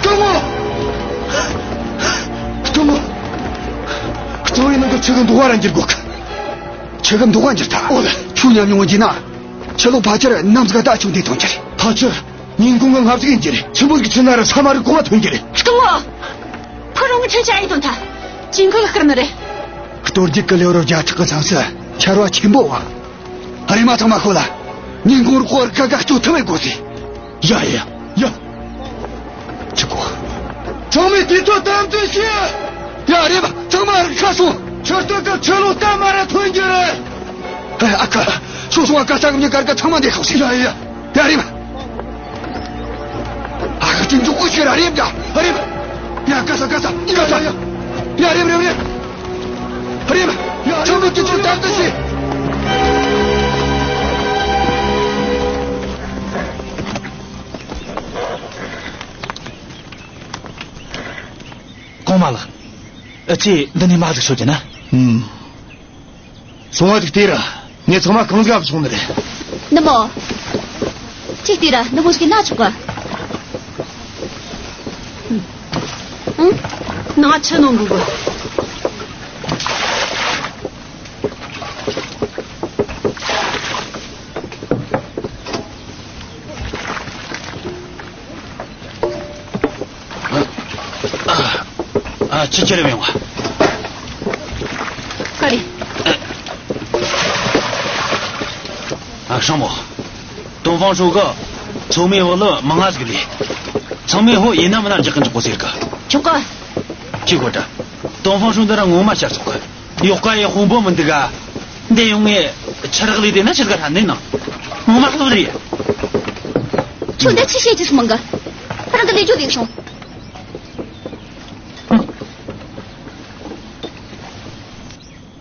སྐྱོ་མོ། སྐྱོ་མོ། གཙང་བོའི་ནང་གི་ཆུ་གི་མདོག་བ་ར་འགྱུར་གོ་གི། ཆུ་གི་མདོག་བ་འགྱུར་ཐལ། ཨོ་ལེ། ཁྱོད་ཉམས་མྱོང་གི་ན། ཆུ་ལོག་ཕལ་ཆེར་གནམ་ཟིག་ད་ཆུང་དེ་ཐོན་གྱི་རེད། ཕལ་ཆེར་ཉིན་གུང་གི་ལྔ་ཟིག་ཡིན་གྱི་རེད། ཆུ་འབུད་གི་ཆུ་ན་ར་ས་དམར་གོ་བ་ཐོན་གྱི་རེད། སྐུ་ངོ། ཁོ་རང་གི་ཁྲིད་བྱ་ཡི་དོན་ཐ། ཅིང་ཁུ་ལ་བསྐུར་ནི་རེད། གཏོར་རྒྱུག་གི་ལེའུ་རོ་བརྒྱ་ཕྲག་གི་མཚམས་སུ་ཆར་བ་ཆེན་པོ་བ། ཨ་རེ་མ་ཚང་མ་ཤོད་ལ། ཉིན་གུང་རུ་ཁོ་ར་ཁ་ཁ་སྐྱོ་ཐུབ་མེད་གོ་ཟིག་ཡ་ཡ་ཡ། ཆི་གོ། ཚང་མས་དུས་ཚོད་དམ་འཛིན་བྱོས། ཡ་རེ་མ་ཚང་མ་རུ་ཁ་སོང་། ཆུ་སྟོད་ཀྱི་ཆུ་ལོག་ད་མ་ར་ཐོན་རྒྱུ་རེད། ཨ་ཨ་ཁ། སོ་སོ་ཨ་ཁ་ཚང་མྱི་གར་ག་ཚང་མ་འདི་ཤོག་ཟིག་ཡ་ཡ། ཡ་རེ་མ། ཨ་ཁ་ཅིག་འཇུག་གོ་ཤེས་ར་རེ་མ། ཡ་རེ་མ། ཡ་ཀ་ས་ཀ་ས་ཀ་ས། ཡ་རེ་མ་རེ་མ། རེ་མ། ཡ་ཚང་མས་དུས་ཚོད་དམ་འཛིན་བྱོས། གོང་མ་ལགས། ཨ་ཅེ་འདི་ནས་མ་ཟིག་ཤོད་ཀྱི་ན། ཨུམ། སོང་བ་ཅིག་ལྟོས་ར། ངས་ཚང་མ་གང་ཟིག་ཨ་སོང་ནི་རེད། ནུ་མོ། ཅིག་ལྟོས་ར་ནུ་མོ་ཟིག་ན་ཆོག་ག་ཨུམ། ནང་ཆུ་ནང་འགུག་གི། ཨ། ཨ། ཅི་ཅི་རེད་མེད་བ། ག་རེ། ཨ། ཧྲང་མོ། ཏོང་ཧྥང་ཧྲོ་གི་ཚོགས་མིའི་འོག་ལ་མི་ང་ཟིག་ལས། ཚང་མས་ཧོ་ཡིན་ན་མིན་ན་འཇགས་གི་འཇོག་གོ་ཟེར་གི། ཆོག་གི། ཅི་གོ་ད། ཏོང་ཧྥང་ཧྲོ་འདི་ར་ངོ་མ་ཤར་སོང་གི། ཡོག་ཀ་ཡི་དཔོན་པོ་མི་འདུག་ག་འདི་ཡོང་ངས་ཆི་རག་ལས་དེ་ན་ཆི་ཟིག་ཧ་ནས་ན། ངོ་མ་ལྷོད་རེད། ཁྱོད་འདི་ཆི་བཤད་རྒྱུ་སུ་མང་གི། རང་གི་ལས་རྒྱུ་ལས་སོང་།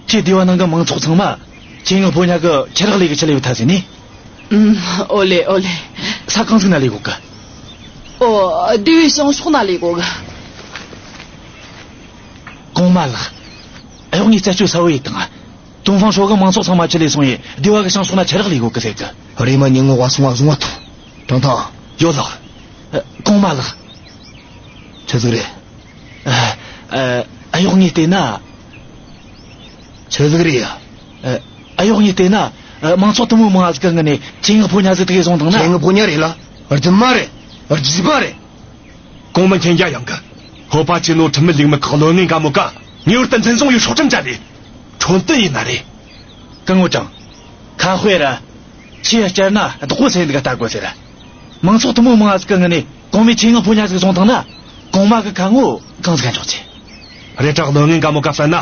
ཁྱེད་སྡེ་བ་ནང་གི་མང་ཚོགས་ཚང་མ་ཆེད་མངགས་ཕོ་ཉ་གི་ཆི་རག་ལས་གི་ཆི་ལས་ཡོད་ཐ་ཟེར་ནི། ཨུམ། ཨོ་ལེ་ཨོ་ལེ། ས་གང་ཟིག་ན་ལས་གོ་གི། ཨོ། སྡེ་བའི་བྱང་ཕྱོགས་ན་ལས་གོ་གི། གོང་མ་ལགས། གཡོག་ངས་རྩད་གཅོད་གསལ་བོ་ཡེད་དང་། ཏོང་ཧྥང་ཧྲོ་གི་མང་ཚོགས་ཚང་མ་ཆི་ལས་སོང་ཡེ་སྡེ་བ་གི་བྱང་ཕྱོགས་ན་ཆི་རག་ལས་གོ་གི་ཟེར་གི། རེམ་མ་ཉིན་ངོ་བ་སོང་བ་བཟུང་བ་ཐུག་ཀྲང་ཐང་། ཡོད་ལགས། ཨ། གོང་མ་ལགས། ཆི་ཟིག་རེད། ཨ། ཨ། གཡོག་ངས་བལྟས་ན། ཆི་ཟིག་རེད་ཡ། ཨ། གཡོག་ངས་བལྟས་ན། ཨ། མང་ཚོགས་དུ་མོ་མང་ང་ཟིག་གི་ངི་ནས་ཆེད་མངགས་ཕོ་ཉ་ཟིག་དེ་གས་བཟུང་བཏང་ན། ཆེད་མངགས་ཕོ་ཉ་རེད་ལ། རྫུན་མ་རེད། རྫུན་མ་རེད། གོང་མ་མཁྱེན་རྒྱ་ཡངས་གི། ཧོ་པ་ཆེ་ནོ་ཁྲིམས་མེད་ལུགས་མེད་ཁག་ལོན་ངེས་འགའ་མོ་ཀ་ངེས་པར་དུ་འཛིན་བཟུང་ཡོད་སྲོག་ཁྲིམས་བཅད་དེ། ཁྲོན་བསྟུན་ཡིན་ན་རེད། སྐུ་ངོ་ཀྲང་། ཁ་དཔེ་ར། ཆེས་བསྐྱར་ན་བདག་པོ་ཚེ་འདི་ག་ལྟ་དགོས་ཟེར། མང་ཚོགས་དུ་མོ་མང་ང་ཟིག་གི་ངི་ནས་གོང་མའི་ཆེད་མངགས་ཕོ་ཉ་ཟིག་བཟུང་བཏང་ན། གོང་མ་གི་ཁ་ངོ་གང་ཟིག་ག་འཇོག་ཆེ། རེད་དྲ་བློན་ངན་ག་མོ་ག་ཧྥ་ན།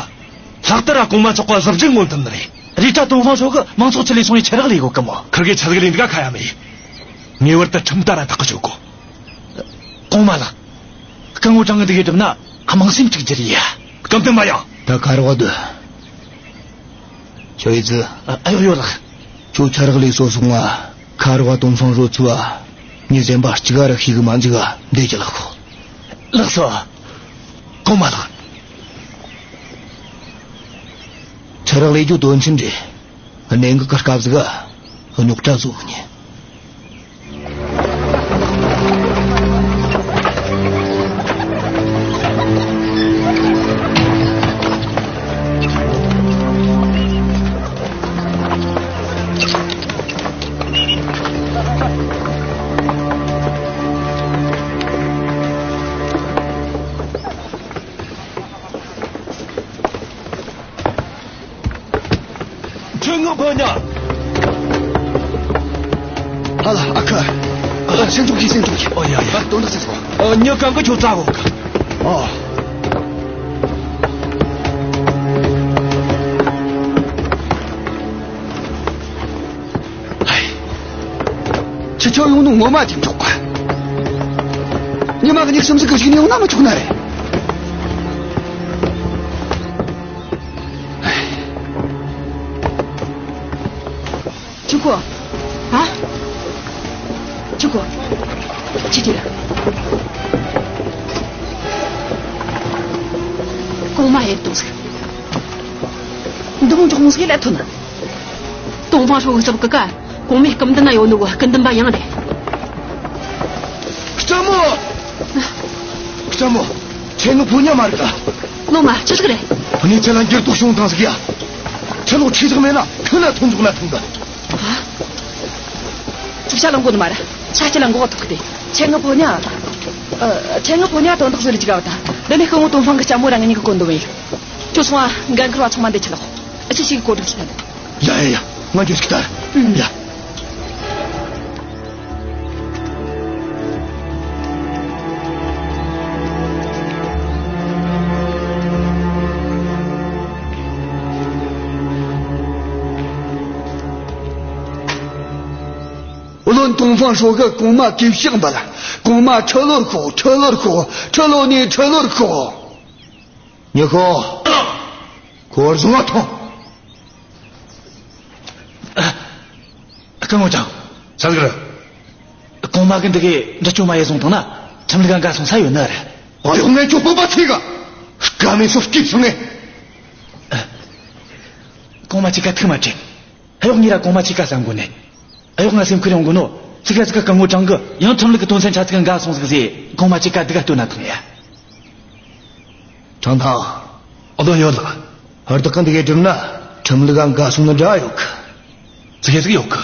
ལྷག་ཏུ་ར་གོང་མ་མཆོག་གི་གཟི་བརྗིད་མངོན་ཐུབ་ནི་རེད། རེད་དྲ་ཏོང་ཧྥང་ཧྲོ་གི་མང་ཚོགས་ཆེད་ལས་སོང་ཡི་ཆི་རག་ལས་གོ་གི་མོ། ཁིར་གི་ཆི་རག་ལས་འདི་ག་ཁ་ཡ་མེད། ངེས་པར་དུ་ཁྲིམས་ལྟར་ར་ཐག་གི་ཆོད་གོ། གོང་མ་ལགས། སྐུ་ངོ་ཀྲང་གི་འདི་གི་གྲུབ་ན་དམངས་སེམས་གཅིག་གྱུར་ཡ། སྐམ་དུ་མ་ཡང་། ད་ཁ་རོག་སྡོད། ཆོ་ཡི་ཙི། ཨ། ཨ། ཡོད་ཡོད་ལགས། ཁྱོད་ཆི་རག་ལས་སོ་སོང་ང་། ཁ་རོག་ཏོང་ཧྥང་ཧྲོ་ཚུ་བ། མྱི་གཞན་པ་གཅིག་ག་ར་ཤེས་གི་མ་འཇུག་ག་འདི་ཅི་ལགས་གོ། ལགས་སོ། གོང་མ་ལགས། ཆི་རག་ལས་རྒྱུ་དོན་ཆེན་རེད། གནད་འགག་གི་སྐབས་ཟིག་ག་རྙོག་དྲ་བཟོ་མི་ཉན། ཁྲེན་ངི་ཕོ་ཉ། ཨ་ལ། ཨ་ཁུ། ཨ། སེམས་ཆུང་གིས། སེམས་ཆུང་གིས། ཨོ་ཡ་ཡ། ཨ། དོན་དག་ཆེ་སོང་། ཨ། མྱི་གང་གི་ཁྱོད་བཙལ་གོ་གི། ཨོ། ཧའི། ཁྱེད་ཆོ་ཡོང་ནོ་ངོ་མ་ཅིག་འཇོག་ག། ཉི་མ་གཉིས་གསུམ་ཟིག་གི་ཞིག་ནས་ཡོང་ན་མི་ཆོག་ནི་རེད། ཆུ་ཁོ། ཨ། ཆུ་ཁོ། ཆི་ཆི་རེད། གོང་མ་ཡེ་ཏོང་ཟིག། འདི་མོ་འཇོག་མོ་ཟིག་ལ་ཐོན་ན། ཏོང་ཧྥང་ཧྲོ་གི་ཚབ་གི་ཀ་གོང་མའི་སྐུ་མདུན་ན་ཡོད་ནོ་གི་སྐུ་མདུན་པ་ཡང་རེད། སྐྱ་མོ། སྐྱ་མོ། ཁྱེད་ནི་ཕོ་ཉ་མ་རེད་ག། ལོ་མ་ཆི་ཟིག་རེད། ཕ་ནི་ཁྱེད་ལ་འགྱུར་ལྡོག་བྱུང་བཏང་ཟིག་ཡ། ཁྱེད་ལོ་ཁྲིས་ཟིག་མེད་ན་ཁྱེད་ན་ཐོན་འཇོག་ན་ཐོན་གི། ཨ། ཅིག་ཆ་ལ་མགོ་ནི་མ་རེད། ཆ་ཁྱེད་ལ་མགོ་ཐོག་སྟེ། ཁྱེད་ངི་ཕོ་ཉ། ཨ། ཁྱེད་ངི་ཕོ་ཉ་དོན་དག་བཟོ་རེ་ཅིག་ག་བ་ད། འདི་ནི་སྐུ་ངོ་ཏོང་ཧྥང་གི་སྐྱ་མོ་རང་ངི་གི་གོ་འདུག་བས། ཁྱོད་སོང་ང་འགན་ཁུར་བ་ཚང་མ་འདི་ཁྲིད་ལོག། ཨ། ཅི་ཞིག་གི་གོ་སྒྲིག་ཅིག་ད་འདི། ཡ་ཡ་ཡ། ང་འགྱོ་ཟིག་ད། ཨུམ། ཡ། བློན་ཏོང་ཧྥང་ཧྲོ་གིས་གོང་མ་གུས་ཕྱག་འབུལ། གོང་མ་ཁྲི་ལོར་ཤོག། ཁྲི་ལོར་ཤོག། ཁྲི་ལོ་ནས་ཁྲི་ལོར་ཤོག། ཉི་ཤོ། ཁོར་བཟུང་བ་ཐོངས། ཨ། སྐུ་ངོ་ཀྲང་། ཆི་ཟིག་རེད། གོང་མ་གིས་འདི་གི་འདྲི་གཅོད་མ་ཡེ་བཟུང་བཏང་ན་ཁྲིམས་ལུགས་འགལ་སོང་ས་ཡོད་ནི་རེད། ཨ། ཡོང་ངས་ཁྱོད་སྤོབས་པ་ཆེ་ག། སྐར་མའི་སོ་སྐྱིད་སོང་ངས། ཨ། གོང་མ་ཁྱེད་ཀ་ཐུགས་མ་དྲན། གཡོག་ངས་ར་གོང་མ་ཁྱེད་ཀ་བསམ་གོ་ནས། གཡོག་ང་སེམས་ཁུར་ཡོང་གོ་ནོ། ཚིག་ག་ཚིག་ག་སྐུ་ངོ་ཀྲང་གིས་ཡང་ཁྲིམས་ལུགས་གི་དོན་ཚན་ཆ་ཚིག་འགལ་སོང་ཟིག་ཟེ། གོང་མ་ཁྱེད་ཀ་སྡུག་ག་སྟོན་ན་ཐང་ཡ། ཁྲང་ཐང་། ཨ། ལོ་ཡོད་ལགས། ཧུར་ཐག་གི་འདི་གའི་གྲུབ་ན་ཁྲིམས་ལུགས་ག་འགལ་སོང་ནི་འདྲ་ཡོད་གི། ཚིག་ག་ཚིག་ཡོད་གི།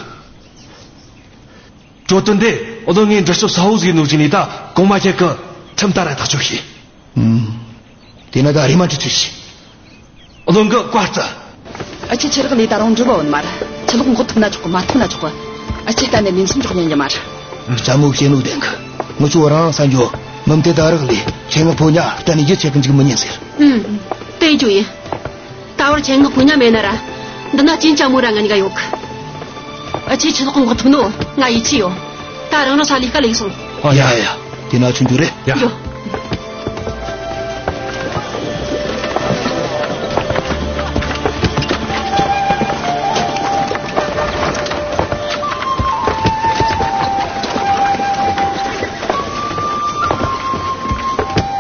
གྲོས་དོན་དེ་ཨ་ལོ་ངས་འདྲི་གཅོད་ས་བོ་ཟིག་ནོ་ཅི་ནི་ད་གོང་མ་ཁྱེད་ཀྱིས་ཁྲིམས་ལྟར་ར་ཐག་གཅོད་བྱོས། ཨུམ། དེ་ན་ད་རེ་མ་ཁྲིད་ཁྲིད་བྱོས། ཨ་ལོ་གིས་བཀའ་སྩལ། ཨ་ཅེ་ཆི་རག་ལས་ད་རུང་འགྲུབ་བ་ཡོད་མ་རེད། ཆུ་ལོག་འགོག་ཐུབ་ན་ཆོག་གི། མ་ཐུབ་ན་ཆོག་གི། ཨ་ཅེ་གཏན་ནས་ལས་མཚམས་འཇོག་ཉན་རྒྱུ་མ་རེད། ལྕམ་མོ་བཤད་ནོ་བདེན་གི། ངི་ཆོ་རང་ས་འགྱོ། མུ་མཐུད་ད་རག་ལས་ཁྱེད་ངི་ཕོ་ཉ་གཏན་ནས་རྒྱུ་ཆད་གི་འཇུག་མི་ཉན་ཟེར། ཨུམ། དེ་ཅོ་ཡིན། ད་བར་ཁྱེད་ངི་ཕོ་ཉ་མེད་ན་ར། འདི་ན་ཅིན་ལྕམ་མོ་ར་ང་གཉིས་ཀ་ཡོད་གི། ཨ་ཅེ་ཆུ་ལོག་འགོག་ཐུབ་ནོ་ང་ཡིད་ཆེས་ཡོད། ད་རང་རང་ས་ལས་ཀ་ལས་སོང་། ཨ། ཡ་ཡ། དེ་ན་ཆུང་རྒྱུ་རེད། ཡ། ཡོ།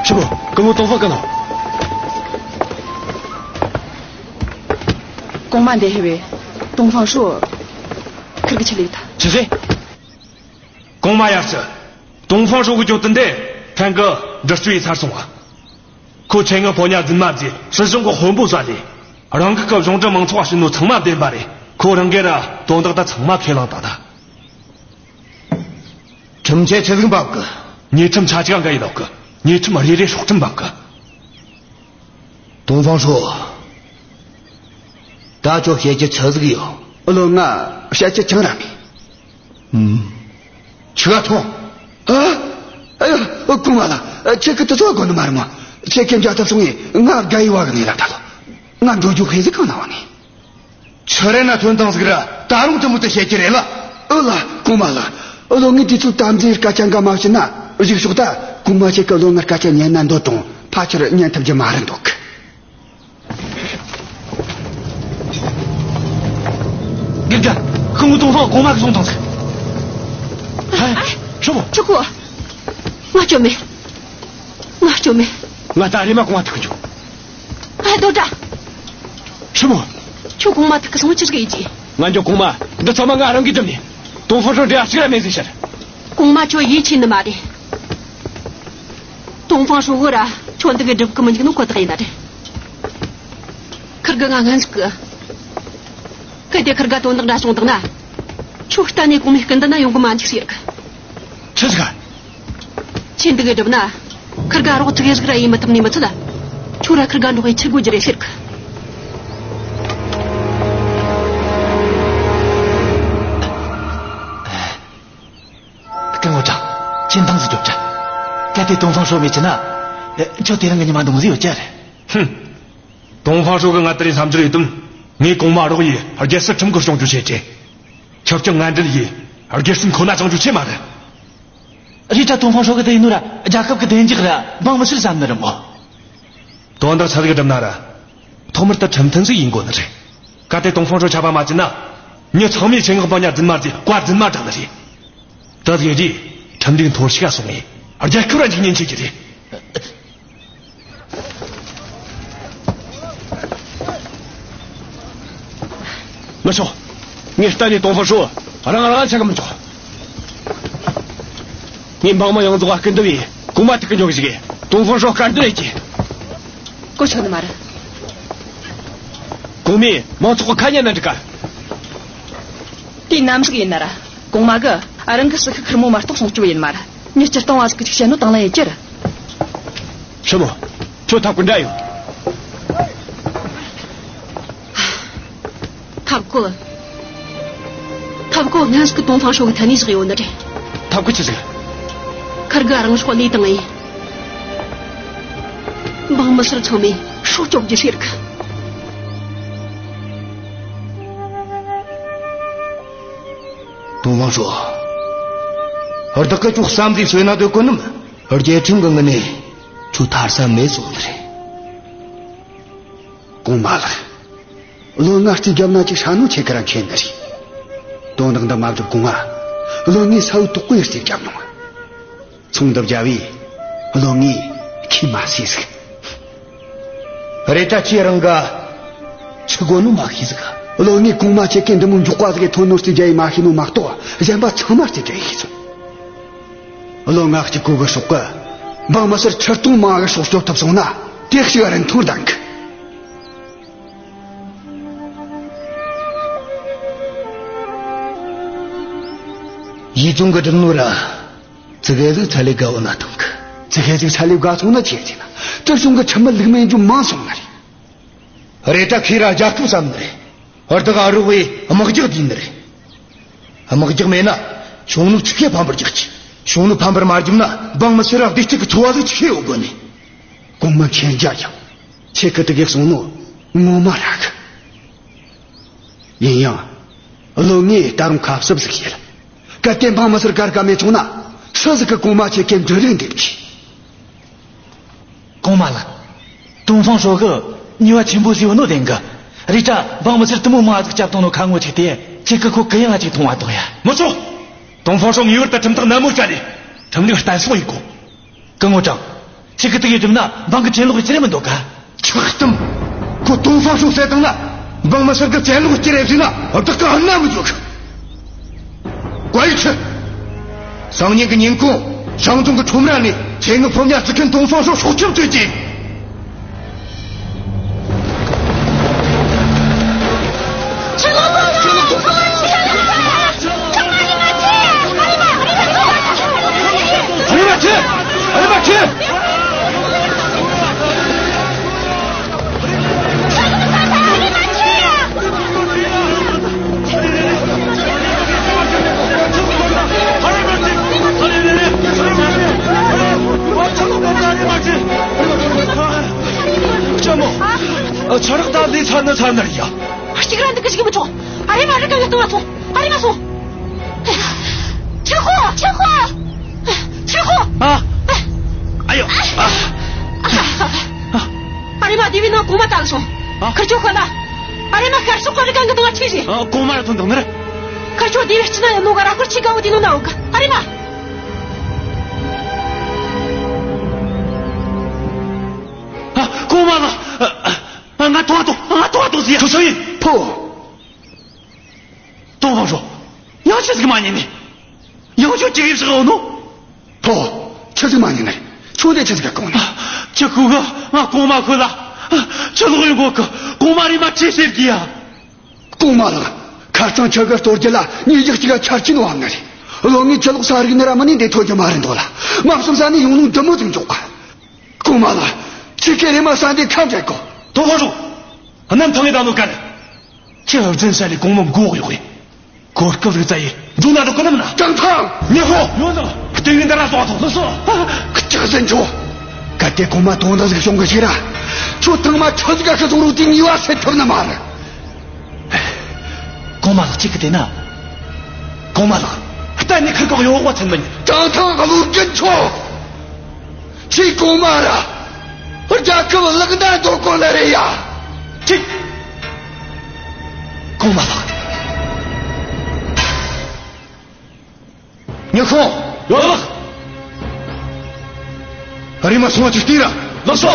ཁྲི་པོ། སྐུ་ངོ་ཏོང་ཧྥང་ག་ནོ། གོང་མ་འདི་ཧེ་བས་ཏོང་ཧྥང་ཧྲོ་ཁིར་གི་ཆི་ལས་ད། ཆི་ཟེ། གོང་མ་ཡར་ཞུ། ཏོང་ཧྥང་ཧྲོ་གི་གྱོད་དོན་དེ་ཕྲན་གྱིས་འདྲི་གཅོད་ཡས་ཚར་སོང་བ། ཁོ་ཁྱེད་ངི་ཕོ་ཉ་རྫུན་མ་བརྫིས། སྲིད་གཞུང་གི་དཔོན་པོ་བཟའ་ལས། རང་གི་གི་གཞུང་འབྲེལ་མང་ཚོགས་བ་བྱིན་ནོ་ཚང་མ་བདེན་པ་རེད། ཁོ་རང་གིས་ར་དོན་དག་ད་ཚང་མ་ཁས་བླངས་ད་ད། ཁྲིམས་ཆད་ཆི་ཟིག་འབབ་གི། ཉེས་ཁྲིམས་ཆ་ཅིག་འགལ་ཡི་ལོག་གི། ཉེས་ཁྲིམས་རེ་རེ་སྲོག་ཁྲིམས་འབབ་གི། ཏོང་ཧྥང་ཧྲོ། ད་ཁྱོད་བཤད་རྒྱུ་ཆི་ཟིག་ཡོད། ཨ་ལོ་ང་བཤད་རྒྱུ་ཅང་ར་མེད། ཨུམ། ཆི་ག་ཐོངས། ཨ། ཨ་ཡ། གོང་མ་ལགས། ཁྱེད་ཀྱིས་དེ་ཚོ་གོ་ནི་མ་རེད་མོ། ཁྱེད་ཀྱིས་འཇགས་ཐབས་སོང་ངས་ང་དགའ་ཡི་བ་གི་ནས་ལ་ད་ལོ། ང་འགྲོ་རྒྱུ་ཕེ་ཟི་གང་ན་བ་ནས། ཆུ་རེ་ན་ཐོན་དང་ཟིག་ར་ད་རུང་དུ་མུ་དུ་བཤད་ཀྱི་རེད་ལ། ཨོ་ལ་གོང་མ་ལགས། བློན་ངས་དུས་ཚོད་དམ་འཛིན་སྐད་ཆ་འགའ་མ་བྱིན་ན་གཞུག་ཕྱོགས་ད་གོང་མ་ཁྱེད་ཀྱི་བློན་ངའི་སྐད་ཆ་ཉན་ན་འདོད་དང་ཕལ་ཆེར་ཉན་ཐུབ་རྒྱུ་མ་རེད་འདུག་དགེ་རྒན། ཤོག་བུ་ཏོང་ཧྥང་གོང་མ་གི་སོང་དང་ཟིག་ཧ། ཧྲོ་བོ། ཆོག་གོ། ང་སྐྱོན་མེད། ང་སྐྱོན་མེད། ང་ད་རེ་མ་གོང་མ་ཐུག་གི་འཇུག་ཨ་དོ་ད། ཧྲོ་བོ། ཁྱོད་གོང་མ་ཐུག་གི་སོང་ཆི་ཟིག་ཡིན་གྱི། ང་འཇོག་གོང་མ་འདི་ཚང་མ་ང་རང་གིས་བསྒྲུབས་ནས། ཏོང་ཧྥང་ཧྲོ་འབྲེལ་བ་གཅིག་ར་མེད་ཟེར་ཤར། གོང་མ་ཁྱོད་ཡིད་ཆེས་ནི་མ་རེད། ཏོང་ཧྥང་ཧྲོ་གི་ར་ཁྱོད་འདི་གི་སྒྲུབ་གི་མི་འཇུག་ནོ་ཁོ་ཐག་ཡིན་ན་རེད། ཁིར་གི་ང་ངན་ཟིག་གི། གལ་ཏེ་ཁིར་ག་དོན་དག་འདྲ་བྱུང་དང་ན། ཁྱོད་གཏན་ནས་གོང་མའི་སྐུ་མདུན་ན་ཡོང་གི་མ་འཇུག་ཟེར་གི། ཆི་ཟིག་ཁྱེད་འདི་གི་སྒྲུབ་ན། ཁིར་ག་རོགས་ཙིག་གེ་ཟིག་ར་ཡེ་མི་ཐུབ་ནི་མི་ཚད། ཁྱོད་ར་ཁིར་ག་འགྲོགས་ཡེ་ཆི་དགོས་རྒྱུ་རེད་ཟེར་གི། སྐུ་ངོ་ཀྲང་། ཁྱེད་འདང་ཟིག་རྒྱོབ་ཅིག་གལ་ཏེ་ཏོང་ཧྥང་ཧྲོ་མེད་ཅི་ན། ཁྱོད་དེ་རིང་གི་ཉི་མ་འདང་ཟིག་ཡོད་ཀྱི་རེད། ཧུམ། ཏོང་ཧྥང་ཧྲོ་གི་ང་ད་རེས་བསམ་ཚུལ་ཡོད་དམ། ངས་གོང་མ་རོགས་ཡེ་རྒྱལ་སྲིད་ཁྲིམས་གི་སྐྱོང་རྒྱུ་བྱེད་ཀྱི། ཆབ་ཅིག་ང་འབྲེལ་ཡེ་རྒྱལ་སྲིད་ཁོ་ན་སྐྱོང་རྒྱུ་ཆེ་མ་རེད། རེད་ད། ཏོང་ཧྥང་ཧྲོ་གི་དེ་ཡིན་ནོ་ར་རྒྱལ་ཁབ་གི་བདེ་འཇགས་ར་འབངས་མི་སེར་བསམ་ནི་རེད་མོ། དོན་དག་ཆི་ཟིག་སྒྲུབ་ན་ར། ཐོག་མར་ད་ཁྲིམས་མཐུན་ཟིག་ཡིན་དགོས་ནི་རེད། གལ་ཏེ་ཏོང་ཧྥང་ཧྲོ་ཆད་པ་མ་བཅད་ན། མྱི་ཚང་མས་ཆེད་མངགས་འབངས་ཉ་རྫུན་མ་རྫི་བཀའ་རྫུན་མ་བསྒྲགས་ནི་རེད། ད་ཟིག་རྗེས་ཁྲིམས་སྒྲིག་འཐོར་ཞིག་ག་སོང་ངས་རྒྱལ་ཁབ་ར་འཇིག་ཉེན་ཆེ་གི་རེད། ངུ་ཆོ། ངས་གཏན་ནས་ཏོང་ཧྥང་ཧྲོ་རང་རང་ཆག་གི་མི་ཆོག་ངས་འབངས་མི་ཡོངས་རྫོགས་ལ་སྐུར་འདེབས་ཡེ་གོང་མ་ཐུག་གི་འཇོག་ཞིག་གི། ཏོང་ཧྥང་ཧྲོ་དཀར་འདོན་ཡེ་གི། གོ་ཆོད་ནི་མ་རེད། གོང་མས་མང་ཚོགས་ཀྱི་ཁ་ཉན་ན་འགྲིག་ག་དེ་ནམ་ཟིག་ཡིན་ན་ར། གོང་མ་གི་རང་གི་སྲི་ཤུགས་ཁེར་མོ་མ་གཏོགས་སྲུང་སྐྱོབ་ཡེ་ནི་མ་ར། མྱི་སྤྱིར་བཏང་བ་ཟིག་གིས་ཅིག་བཤད་ནོ་དང་ལེན་ཡེ་རྒྱུ་ར། ཧྲི་མོ། ཁྱོད་ཐབས་བཀོད་འདྲ་ཡོད། ཐབས་བཀོད། ཐབས་བཀོད་ངན་ཟིག་གི། ཏོང་ཧྥང་ཧྲོ་གི་ཐད་ནས་བཞག་ཡོད་ནི་རེད། ཐབས་བཀོད་ཆི་ཟིག་ཁར་གི་རང་སྲོག་བློས་བཏང་ངས་འབངས་མི་སེར་ཚང་མས་སྲོག་སྐྱོབ་རྒྱུ་ཟེར་གི། ཏོང་ཧྥང་ཧྲོ། བདག་གིས་ཁྱོད་བསམ་གཟས་བཟོས་ན་འདོད་གོ་ནམ། རྒྱལ་ཁྲིམས་གི་ངོས་ནས་ཁྱོད་ཐར་ས་མེད་སོང་ནི་རེད། གོང་མ་ལགས། བློན་ང་རྩིས་རྒྱབ་ན་ཅིག་ཧྲ་ནོ་ཆེ་གི་ར་མཁྱེན་ནི་རེད། དོན་དག་འདི་མ་བསྒྲུབ་གོང་ང་། བློན་ངས་ས་འུ་དོག་པོའི་རྩིས་རྒྱབ་མྱོང་། ཚོང་འདི་བརྒྱབ་བས། བློན་ངས་ཁས་མ་བཟས་ཟིག་རེད་ད། ཁྱེད་རང་ག་ཆི་དགོས་ནོ་མ་ཤེས་ཟིག་བློན་ངས་གོང་མ་ཁྱེད་ཀྱིས་འདི་མོ་མགྱོགས་པ་ཟིག་གི་ཐོན་ནོ་རྩིས་རྒྱབ་ཡེ་མ་ཤེས་ནོ་མ་གཏོགས་གཞན་པ་ཚང་མ་རྩིས་རྒྱབ་ཡེ་ཤེས་སོང་། བློན་ང་གཅིག་པོ་གི་སྲོག་གིས་འབངས་མི་སེར་ཁྲི་སྟོང་མང་གི་སྲོག་སྐྱོབ་ཐུབ་སོང་ན། དེ་ཞིག་རིན་ཐང་ལྡན་གི། ཡིད་ཅུང་གི་སྒྲུབ་ནོ་ར། ཙི་གེ་ཟིག་ཚ་ལས་དགའ་བོ་ན་ཐང་གི། ཙི་གེ་ཟིག་ཚ་ལས་དགའ་སོང་ན་ཆེ་ཟིག་ན། དེ་བྱུང་གི་ཁྲིམས་མེད་ལུགས་མེད་འཇུ་མང་སོང་ནི་རེད། རེད་ད། ཁོས་ར་རྒྱལ་ཁབ་བསམ་ནི་རེད། བདག་ག་རོགས་ཡེ་དམག་རྒྱགས་བསྡུས་ནི་རེད། དམག་རྒྱགས་མེད་ན་ཤུང་ནུ་ཆི་ཁེ་ཕམ་པར་རྒྱག་གི། ཤུང་ནུ་ཕམ་པར་མ་བརྒྱབ་ན་འབངས་མི་སེར་ར་བདེ་སྐྱིད་ཀྱི་འཚོ་བ་ཟིག་ཆི་ཁེ་ཡོད་དགོས་ནི། གོང་མ་མཁྱེན་རྒྱ་ཡངས། ཁྱེད་ཀྱིས་དེ་གི་གསུངས་ནོ་ངོ་མ་ར་གི། ཡིན་ཡང་། བློན་ངས་ད་རུང་ཁ་གསབ་ཟིག་བྱེད། གལ་ཏེ་འབངས་མི་སེར་གར་ག་མེད་བྱུང་ན། སུ་ཟིག་གིས་གོང་མ་ཁྱེད་ཀྱི་འབྲུ་རིགས་འདེབས་རྒྱུ། གོང་མ་ལགས། ཏོང་ཧྥང་ཧྲོ་གིས་ཉེས་པ་ཆེན་པོ་བཟོས་ཡོད་ནོ་བདེན་གི། རེད་ད། འབངས་མི་སེར་དེ་མོ་མང་ཟིག་བསྐྱབས་བཏང་ནོ་ཁ་ངོ་ཅིག་དེ། ཁྱེད་ཀྱིས་ཁོ་གུ་ཡངས་ཅིག་མཐོང་བ་དང་ཡ། མི་ཆོག་ཏོང་ཧྥང་ཧྲོ་ངེས་པར་དུ་ཁྲིམས་ཐག་ནན་མོ་བཅད་ནས་ཁྲིམས་ལུགས་བརྟན་སྲུང་ཡེད་དགོས། སྐུ་ངོ་ཀྲང་། ཁྱེད་ཀྱིས་དེ་གི་སྒྲུབ་ན་འབངས་ཀྱི་གྱེན་ལོག་ཡེ་རྒྱུ་རེད་མི་འདོད་ག་ཆག་གཏམ། ཁོ་ཏོང་ཧྥང་ཧྲོ་བསད་བཏང་ན། འབངས་མི་སེར་གྱི་གྱེན་ལོག་ཡེ་རྒྱུ་རེད་ཟེར་ན་བདག་གིས་རྣ་མི་འཇོག་བཀའ་ཡིག་ཁྲིད། སང་ཉིན་གྱི་ཉིན་གུང་ཞང་ཙུང་གི་ཁྲོམ་ར་ནས་ཆེད་མངགས་ཕོ་ཉ་རྩི་མཁན་ཏོང་ཧྥང་ཧྲོ་སྲོག་ཁྲིམས་གཅོད་རྒྱུ། ཨ། ཨ། ཆི་རེད། ད་ལས་ཚ་ནི་ཚ་ནི་རེད་ཡ། གཅིག་ར་འདི་གི་ཞིག་མི་ཆོག་ཨ་རེ་མ། རི་ག་གི་སྟོང་ང་ཐོངས། ཨ་རེ་མ་སོང་། ཆི་ཧོ། ཆི་ཧོ། ཆི་ཧོ། ཨ། ཨ་ཡོ། ཨ། ཨ་རེ་མ། དེ་བས་ན་གོང་མ་ད་གི་སོང་། ཨ། ཁིར་ཆོ་ཤོད་ལ། ཨ་རེ་མ། ཁར་སོང་། གོ་རི་ག་གི་སྟོང་ང་ཆི་ཟིག་ཨ། གོང་མ་ར་ཐོན་དང་ནི་རེད། ཁིར་ཆོ་དེ་བས་ཅི་ན་ཡོད་ནོ་ག་ར་ཁུར་ཆི་ག་བོ་དེ་ནོ་ན་འོ་ག་ཨ་རེ་མ། ཨ། གོང་མ་ལགས། ཨ། ང་ཐོ་བ་ཐོ། ང་ཐོ་བ་ཐོ་ཟིག་ཐོ་སོ་ཡིན། ཕོ། ཏོང་ཧྥང་ཧྲོས། ཡང་ཆི་ཟིག་མ་ཉན་ནི། ཡང་ཆོ་ཅི་གིས་བཞག་ཡོད་ནོ། ཕོ། ཆི་ཟིག་མ་ཉན་ནི། ཁྱོད་དེ་ཆི་ཟིག་ག་གོང་ནི། ཁྱི་ཁུ་ག་ང་གོང་མ་ཁུ་ལ། ཆི་ལོག་ཡོང་གོ་གི། གོང་མ་རེ་མ་ཁྲིད་ཟེར་གི་ཡ། གོང་མ་ལགས། ཁ་རྩང་ཁྱི་གི་སྟོར་རྒྱུ་ལ་ཉིན་ཞག་གཅིག་ག་ཆར་ཆེན་བབས་ནི་རེད། བློ་ངའི་ཆི་ལོག་ས་རིག་ནི་ར་མི་ནི་འདི་ཐོན་རྒྱུ་མ་རེད་འདོད་ལ། མ་བསམ་ས་ནི་ཡོང་ནོ་འདི་མོ་ཟིག་འཇོག་ག་གོང་མ་ལགས། ཁྱེད་ཀྱིས་རེ་མ་ས་འདི་ཁ་འབྲལ་གོ། ཏོང་ཧྥང་ཧྲོས། གནམ་ཐང་ངེ་ད་ནོ་ག་རེ། ཁྱེད་ཧབ་ཙན་ས་ལས་གོང་མ་མགོ་གཡོག་གི། གོ་སྐབས་རིག་ཙ་ཡི་འཛུགས་ན་འགྲོ་གི་ནམ་ན། ཀྲང་ཐང་། ཉི་ཧོ། ཡོད་ནོ། ལྟེ་བའི་འདི་ར་སོང་ཐོག་ལོ་སོ། ཁྱེད་ཟིན་ཆོ། གལ་ཏེ་གོང་མ་དོན་དག་ཟིག་བྱུང་གི་ཆེ་ར། ཁྱོད་ཐང་མ་ཁྲི་ཟིག་ག་ཤི་སོང་རུང་དེ་ངེས་པ་སེལ་ཐུབ་ནི་མ་རེད། གོང་མ་ལགས། གཅིག་གི་དེ་ན། གོང་མ་ལགས། གཏན་ནས་ཁུར་གེ་གཡོག་པ་ཚན་མིན། ཀྲང་ཐང་བློ་རྒྱུན་ཆོ། ཁྱེད་གོང་མ་ར། རྒྱལ་ཁབ་བརླག་ན་འདོད་གོ་ནི་རེད་ཡ། ཁྱེད། གོང་མ་ལགས། ཉི་ཧོང་། ཡོད་ལགས། རེམ་མ་སོང་བ་ཅིག་ལྟོས་ར། ལགས་སོ།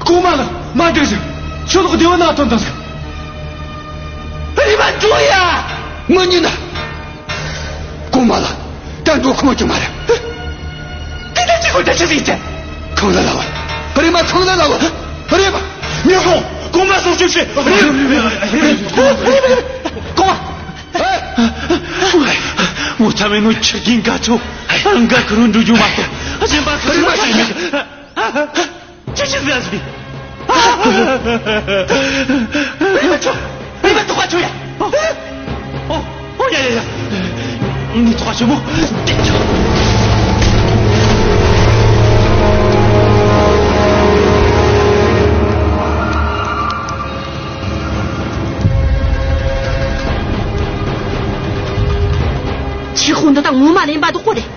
གོང་མ་ལགས། མ་འགྲིག་ཟིག་ཆོས་ལོག་སྡེ་བ་ན་ཐོན་དང་ཟིག་རེམ་མ་འགྲོ་ཡ། མི་ཉན་ན། གོང་མ་ལགས། ད་འགྲོ་ཁོམ་གི་མ་རེད། དེ་ད་ཅི་གོ་ད་ཅི་ཟིག་ཅི། ཁང་ལ་ལ་བ། རེམ་མ་ཁང་ལ་ལ་བ། རེམ་མ། ཉི་ཧོང་། གོང་མ་སོང་ཤོག་ཤོག་གོང་མ། ངོ་ཚ་མེད་ནོ་ཆི་རྒྱུན་ག་ཚོ། ཨང་ག་ཁུ་རུ་འགྲོ་རྒྱུ་མ་གཏོགས། གཞན་པ་ཁུ་རུ་མ་ཤེས་མེད། ཅི་ཞིག་ཟེར་ཟིག་རེམ་མ་ཆོ། རེམ་མ་ཐོག་ཁ་ཆོ་ཡ། ཨོ། ཨོ་ཡ་ཡ་ཡ། ངའི་ཐོག་ཁ་ཆོ་མོ། ཆི་ཧོང་འདི་ད་ངོ་མ་གླེན་པ་དུ་ཁོ་རེད།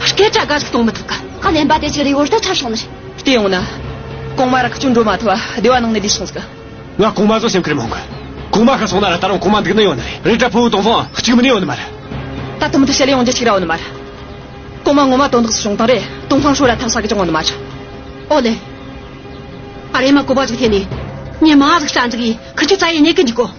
སྐད་ཆ་འགའ་ཞིག་གཏོང་མི་ཐུབ་ག་གླེན་པ་དེ་ཅིག་རེ་བོར་ད་ཆ་སོང་ནི་རེད། བལྟས་ཡོང་ན། གོང་མ་ར་ཁི་ཆོ་འགྲོ་མ་ཐུབ་བ་སྡེ་བ་ནང་ནས་བསྡད་སོང་ཟིག་ང་གོང་མ་ཚོ་སེམས་ཁུར་མང་གི་གོང་མ་ཁ་སོང་ན་ར་ད་རུང་གོང་མ་འདུག་ནི་ཡོད་ནི་རེད། རེད་དྲ་ཕུ་བོ་ཏོང་ཧྥང་གཅིག་མིན་ནི་ཡོད་ནི་མ་རེད། ད་དུང་མི་དུ་བཤད་ལེ་ཡོང་རྒྱུ་གཅིག་ར་ཡོད་ནི་མ་རེད། གོང་མ་ངོ་མ་དོན་དག་སུ་བྱུང་དང་རེད། ཏོང་ཧྥང་ཧྲོ་ར་ཐབས་ས་གི་ཅང་ཡོད་ནི་མ་རེད། ཨོ་ལེ། ཨ་རེ་མ་གོ་བ་ཟིག་ཐེ་ནི། ཉི་མ་ཟིག་ས་འཇིག་གི་ཁི་ཆུ་ཙ་ཡི་ཉེ་གི་འཇིག་གོ་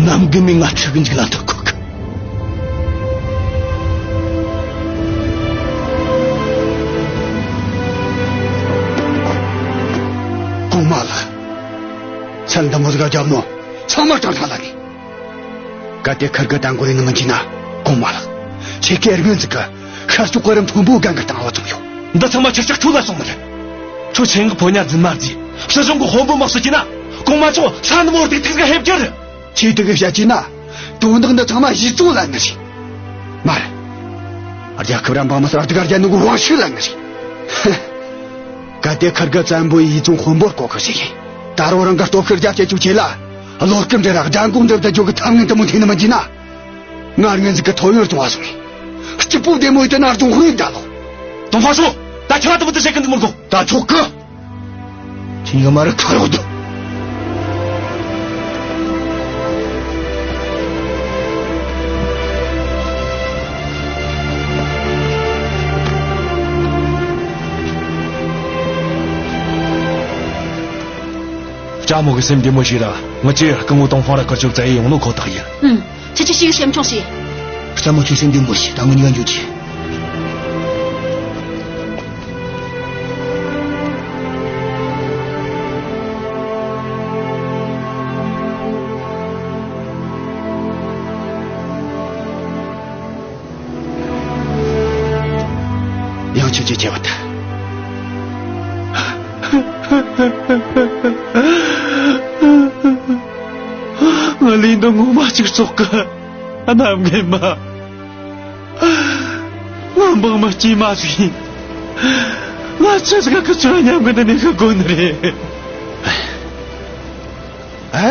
གནམ་གི་མི་ང་ཁྲི་གི་འཇིག་ལ་ཐུག་གོ་གི། གོང་མ་ལགས། ཚན་འདི་མོ་ཟིག་ག་རྒྱབ་ནོ་ཚང་མ་ཀྲང་ཐང་ལ་ནི། གལ་ཏེ་ཁིར་གི་ད་འགོ་རེ་ནི་མི་འཇིག་ན། གོང་མ་ལགས། ཁྱེད་ཀྱི་རིག་ངན་ཟིག་གི་ཤར་ཕྱོགས་གི་རི་མཐོན་པོ་གན་གི་སྟེང་ལ་བཙུགས་ཡོད། འདི་ཚང་མ་ཁྱེད་ཅག་ཁྲོད་ལ་སོང་ནི་རེད། ཁྱོད་ཆེན་གི་ཕོ་ཉ་རྫུན་མ་རྫི། སྲིད་གཞུང་གི་དཔོན་པོ་མི་གསོད་ཀྱི་ན། གོང་མ་ཚོ་ས་ནུ་མོར་སྡིག་ཐུག་ཟིག་ཧེབ་རྒྱུ་རེད། ཁྱེད་དེ་གི་བཤད་ཀྱི་ན། དོན་དག་འདི་ཚང་མ་ཡིད་བཙོང་ལ་ནི་རེད། མ་རེད། རྒྱལ་ཁབ་ར་འབངས་མི་སེར་སྡུག་རྒྱ་ནི་གི་དབང་ཤུགས་ལ་ནི་རེད། གལ་ཏེ་ཁིར་གི་བཙན་པོ་ཡིད་བཙོང་དཔོན་པོར་གོ་གི་ཟིག་ཡིན། ད་རུང་རང་གི་སྟོབས་ཤུགས་རྒྱ་བསྐྱེད་བཅུག་ཆེད་ལ། བློ་སྐུ་འདྲེ་ར་ལྗང་གུང་འདྲེ་བཏུལ་རྒྱུ་གི་ཐབས་ངན་དེ་མོ་འཐེན་ནི་མི་འཇིག་ན། ང་རང་ངན་ཟིག་གི་ཐོ་ཡོར་བྱུང་བ་སོང་ངས། སྐྱིད་པོ་བདེ་མོ་ཡེད་ན་རྫོང་དཔོན་ཡིན་ད་ལོ། ཏོང་ཧྥང་ཧྲོ། ད་ཁྱོད་ང་དུ་མི་དུ་བཤད་གི་འདུག་མི་དགོ། ད་ཆོག་གི། ཁྱོད་ངོ་མ་ར་ཁ་རོག་འདུག། ལྕམ་མོ་གི་སེམས་བདེ་མོ་བྱོས་ར། ངེད་ཀྱིས་སྐུ་ངོ་ཏོང་ཧྥང་ར་སྐུ་ཚབ་བཙལ་ཡེ་ཡོང་ནོ་ཁོ་ཐག་ཡིན། ཨུམ། ཁྱེད་ཀྱིས་ཞིག་སེམས་ཆུང་བྱོས། ལྕམ་མོ་ཁྱོད་སེམས་བདེ་མོ་བྱོས། ད་ངེད་གཉིས་ཀ་འགྱོ་རྒྱུ། ཡང་ཁྱོད་ཀྱིས་ཁྱེར་བ་ད། ང་ལས་འདི་ངོ་མ་གཅིག་བཙོག་གི། གནམ་རྒན་མ། ང་འབངས་མི་དཀྱུས་མ་ཟིག་ཡིན། ང་ཆི་ཟིག་ག་ཁི་ཆོ་མཉམ་གི་འདི་ནས་ཤི་དགོས་ནི་རེད། ཨ་ཧོ།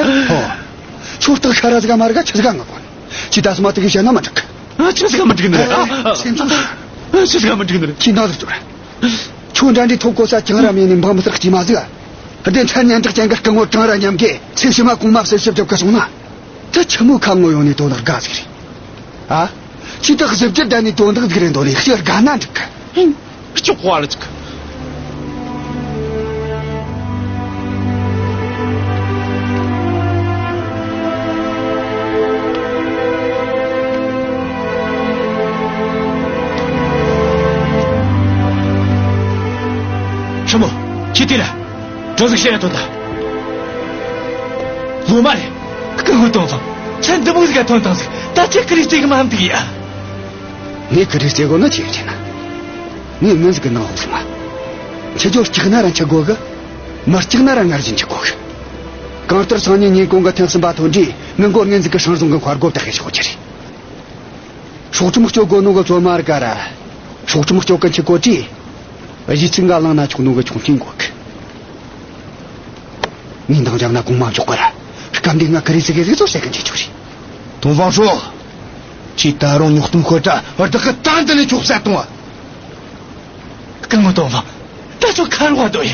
ཁྱོད་སྟག་ཤ་ར་ཟིག་ག་མ་རེད་ག། ཆི་ཟིག་ག་ང་གོ་ནི། ཁྱོས་ད་སོ་མ་དེ་གི་བཤད་ན་མི་འགྲིག་གི། ཨ། ཆི་ཟིག་ག་མི་འགྲིག་ནི་རེད། ཨ། ཨ། སེམས་ཆུང་ཟིག། ཨ། ཆི་ཟིག་ག་མི་འགྲིག་ནི་རེད། ཁྱོས་འདང་ཟིག་རྒྱོབ་ར། ཁྱོད་འདྲ་འདྲའི་ཐོབ་གོ་ས་ཅང་ར་མེད་ནི་འབངས་མི་སེར་དཀྱུས་མ་ཟིག། བདེན་ཚད་སྙན་གྲགས་ཅན་གི་སྐུ་ངོ་གྲངས་ར་མཉམ་གི་ཚེ་ཕྱི་མ་གོང་མ་ཟེར་ཞིབ་རྒྱབ་གི་སོང་ན། ད་ཆི་མོ་ཁ་ངོ་ཡོང་ནས་དོན་དག་དགའ་ཟིག་རེད། ཨ། ཁྱོས་ད་གཟི་བརྗིད་ལྡན་ནས་དོན་དག་ཟིག་རེད་འདོད་ནས་ཁྱོས་དགའ་ན་འགྲིག་གི། ཧིང་། སྐྱོག་པ་ལ་ཅིག། ཧྲི་མོ། ཁྱོས་དེ་ལ། ཅོ་ཟིག་བཤད་ཡ་ཐོན་ད། ལོ་མ་རེད། སྐུ་ངོ་ཏོང་ཧྥང་། ཁྱེད་འདི་མོ་ཟིག་ག་ཐོན་བཏང་ཟིག། ད་ཁྱེད་ཀི་རེ་རྩེ་གི་མ་འདུག་ཡ། ངས་ཀི་རེ་རྩེ་གོ་ནི་ཆི་ཡིན་ན། ངས་ངན་ཟིག་གི་ནང་ཧོག་སོང་ང་། ཁྱེད་ཅོ་སྐྲག་ན་ར་འཆི་དགོས་གི། མི་སྐྲག་ན་ར་ངར་བཞིན་འཆི་དགོས་གི། གང་ལྟར་སང་ཉིན་ཉིན་གུང་གི་ཐེངས་གསུམ་པ་ཐོན་དུས་ངི་མགོ་ངན་ཟིག་གི་ཧྲང་ཟུང་གི་མཁར་སྒོ་བཏགས་གི་ཆོག་རྒྱུ་རེད། སྲོག་ཁྲིམས་གཅོད་དགོས་ནོ་གི་ཚོད་མ་རིག་ག་ར། སྲོག་ཁྲིམས་གཅོད་གི་འཆི་གོ་དུས། གཞི་ཚིག་འགའ་བླངས་ན་ཆོག་ནོ་གི་ཆུང་དུས་འགོ་གི། ངས་འདང་རྒྱབ་ན་གོང་མ་མགྱོགས་པ་ར། སྐབས་འདི་ང་ཀི་རེ་རྩེ་གི་ཟིག་ཚོ་བཤད་གི་འཇུག་རྒྱུ་རེད། ཏོང་ཧྥང་ཧྲོ། ཁྱོས་ད་རུང་ཉོག་གཏམ་ཤོད་དྲ་བདག་གིས་ད་འདི་ནས་ཁྱོད་བསད་གཏོང་བ། སྐུ་ངོ་ཏོང་ཧྥང་། ད་ཁྱོད་ཁ་རོག་སྡོད་ཡ།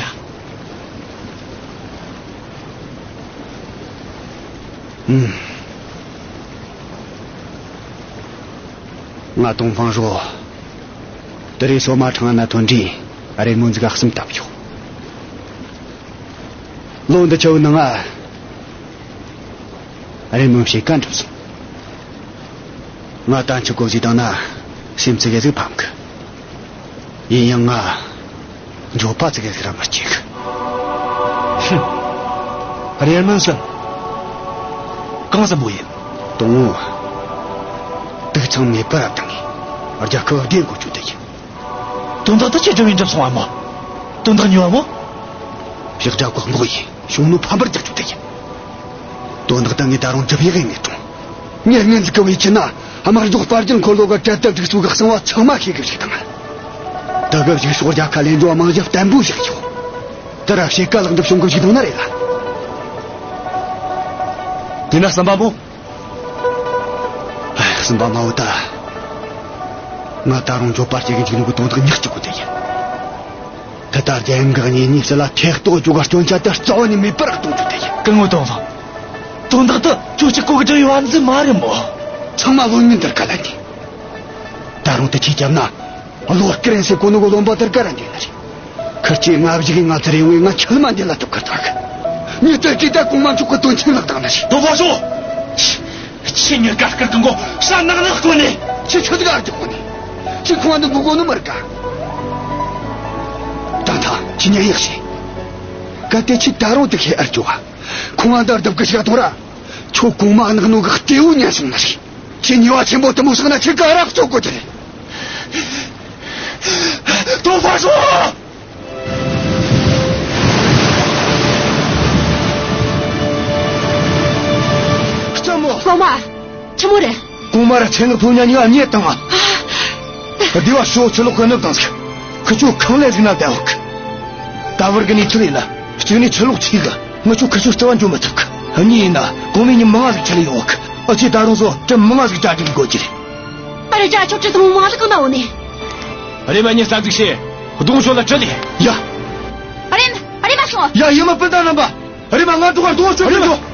ཨུམ། ང་ཏོང་ཧྥང་ཧྲོ། དེ་རིང་སོ་མ་ཁྲང་ན་ཐོན་དུས་རེ་སྨོན་ཟིག་གསུམ་བཏབ་ཡོད། ལོ་འདི་ཆའོ་ནང་ང་རེ་སྨོན་ཕྱེད་ཀ་འགྲུབ་སོང་། ང་ད་འཆི་གོ་ཟིག་བཏང་ན་སེམས་ཙི་གེ་ཟིག་ཕམ་གི། ཡིན་ཡང་ང་འགྱོད་པ་ཙི་གེ་ཟིག་ར་མི་སྐྱེ་གི། ཧུམ། རེ་སྨོན་ཟེར་ན་གང་ཟེར་བོ་ཡིན། དང་བོ། དུག་ཚང་མེད་པར་བཏང་ངས་རྒྱལ་ཁབ་བདེ་འགོད་རྒྱུ་དེ་ཡིན། དོན་དག་དེ་ཆི་འགྲུབ་ཡིན་འགྲུབ་སོང་བ་མོ། དོན་དག་ཉོ་བ་མོ། ཞག་བརྒྱ་བཀག་འགོག་ཡིན། ཞུང་ནུ་ཕམ་པར་རྒྱག་རྒྱུ་དེ་ཡིན། དོན་དག་ད་ངས་ད་རུང་འགྲུབ་ཡག་ཡིན་ངེས་དྲུང་། ངས་ངན་ཟིག་གི་བེད་ཁྱི་ན། དམག་འཇོག་དཔལ་འབྱོར་འཁོར་ལོ་གི་གྲལ་དུ་བསྒྲིགས་སུ་གི་གསང་བ་ཚང་མ་ཤེས་གི་བཞག་དང་། དེ་གི་བཞུགས་ཕྱོགས་རྒྱལ་ཁ་ལེན་འགྲོ་མང་ཞབས་བརྟན་པོ་བཞག་ཆོག། དེ་ར་ཕྱེད་ཀ་ལག་འགྲུབ་བྱུང་གི་བཞུགས་དང་ན་རེད་ལ། དེ་ན་བསམ་པ་མོ། ཨ། སེམས་པ་མ་འོ་ད། ང་ད་རུང་འགྱོད་པ་སྐྱེ་གི་འཇུག་ནོ་གི་དོན་དག་ཉག་གཅིག་པོ་དེ་ཡིན། ད་ལྟ་རྒྱལ་ཡུམ་གི་གཉེན་ཉེ་སྲིད་ལ་ཐེ་གཏོགས་རྒྱུ་ག་སྐྱོན་ཆ་དེ་རྩ་བ་ནས་མེད་པར་གཏོང་རྒྱུ་དེ་ཡིན། སྐུ་ངོ་ཏོང་ཧྥང་། དོན་དག་དེ་ཁྱོད་གཅིག་པོ་གི་འབྲེལ་ཡོད་ཨ་ནི་ཟིག་མ་རེད་མོ། ཚང་མ་བློན་ངན་དེར་ག་ལ་ཉན། ད་རུང་དེ་ཆེ་རྒྱབ་ན། བློ་སྐེ་རན་སེ་གོ་ནོ་གི་བློན་པོ་དེར་ག་ར་འདི་ན་རེད། ཁིར་ཆོས་ང་བཞི་གི་ང་ཚེ་རིང་བས་ང་ཁྱེད་མ་འདི་ལ་ཐུག་ཁར་ཐག་གི། ངས་དེར་གི་ད་གོང་མ་མཆོག་གི་དོན་ཆེན་ལག་བཏང་ན་རེད། ཏོང་ཧྥང་ཧྲོ། ཁྱེད་གཉིས་ཀ་སྐར་གི་མགོ་ས་ནག་ནག་གོ་ནས། ཁྱེད་ཆོ་དགའ་རྒྱུ་གོ་ནས། ཁྱེད་ཁོང་འདི་འགུག་གོ་ནི་མ་རེད་ཀ། ད་ཐང་ཁྱེད་ཉན་ཡག་ཤེས། གལ་ཏེ་ཁྱེད་ད་རུང་དེ་ཁས་ཨར་རྒྱུ་བ། ཁོང་ཨ་འདར་རྡབ་གི་ཞིག་གཏོང་ར། ཁྱོད་གོང་མ་ནག་ནོ་གི་གཏེ་བོ་ཉན་སོང་ནི་རེད། ཁྱེད་ཉེས་པ་ཆེན་པོ་དེ་མོ་བསགས་ན་ཁྱེད་ག་ར་གཅོད་དགོས་དེ་རེད། ཏོང་ཧྥང་ཧྲོ། ལྕམ་མོ། སློབ་མ། ཆི་མོ་རེད། གོང་མ་ར་ཚེ་ནག་ཕོ་ཉ་གཉིས་ཀ་རྙེད་བཏང་ང་། ཨ། སྡེ་བ་ཧྲོ་ཆུ་ལོག་གི་ནུབ་བཏང་ཟིག། ཁི་ཆོ་ཁང་ལས་ཟིག་ན་བསྡད་ཡོད་གི། ད་བར་གི་གནས་ཚུལ་ཡིན་ན། གཅིག་ནས་ཆུ་ལོག་ཆེ་གི། ང་ཆོ་ཁི་ཆོ་རྩ་བ་འཇོག་མི་ཐུབ་གི། གཉིས་ཡིན་ན་གོང་མའི་མྱི་མང་ང་ཟིག་ཁྲིད་ལས་ཡོང་གི། ཨ་ཅེ། ད་རུང་བཟོ་གྲི་མང་ང་ཟིག་གྲ་སྒྲིག་དགོས་ཀྱི་རེད། ཨ་རེ། རྒྱ་ཁྱོད་གྲི་དུམ་བུ་མང་ཟིག་གང་ན་ཡོད་ནི། རེམ་མ་ཉེ་ས་ཟིག་བྱེད། གདོང་ཕྱོགས་ལ་གྲི་ལས། ཡ། ཨ་རེ། ཨ་རེ་མ་སོང་། ཡ། ཡེ་མ་སྤུན་ཟླ་རྣམ་པ། རེམ་མ་ང་འགྲོ་ག་གདོང་ཕྱོགས་ལ་འགྲོ།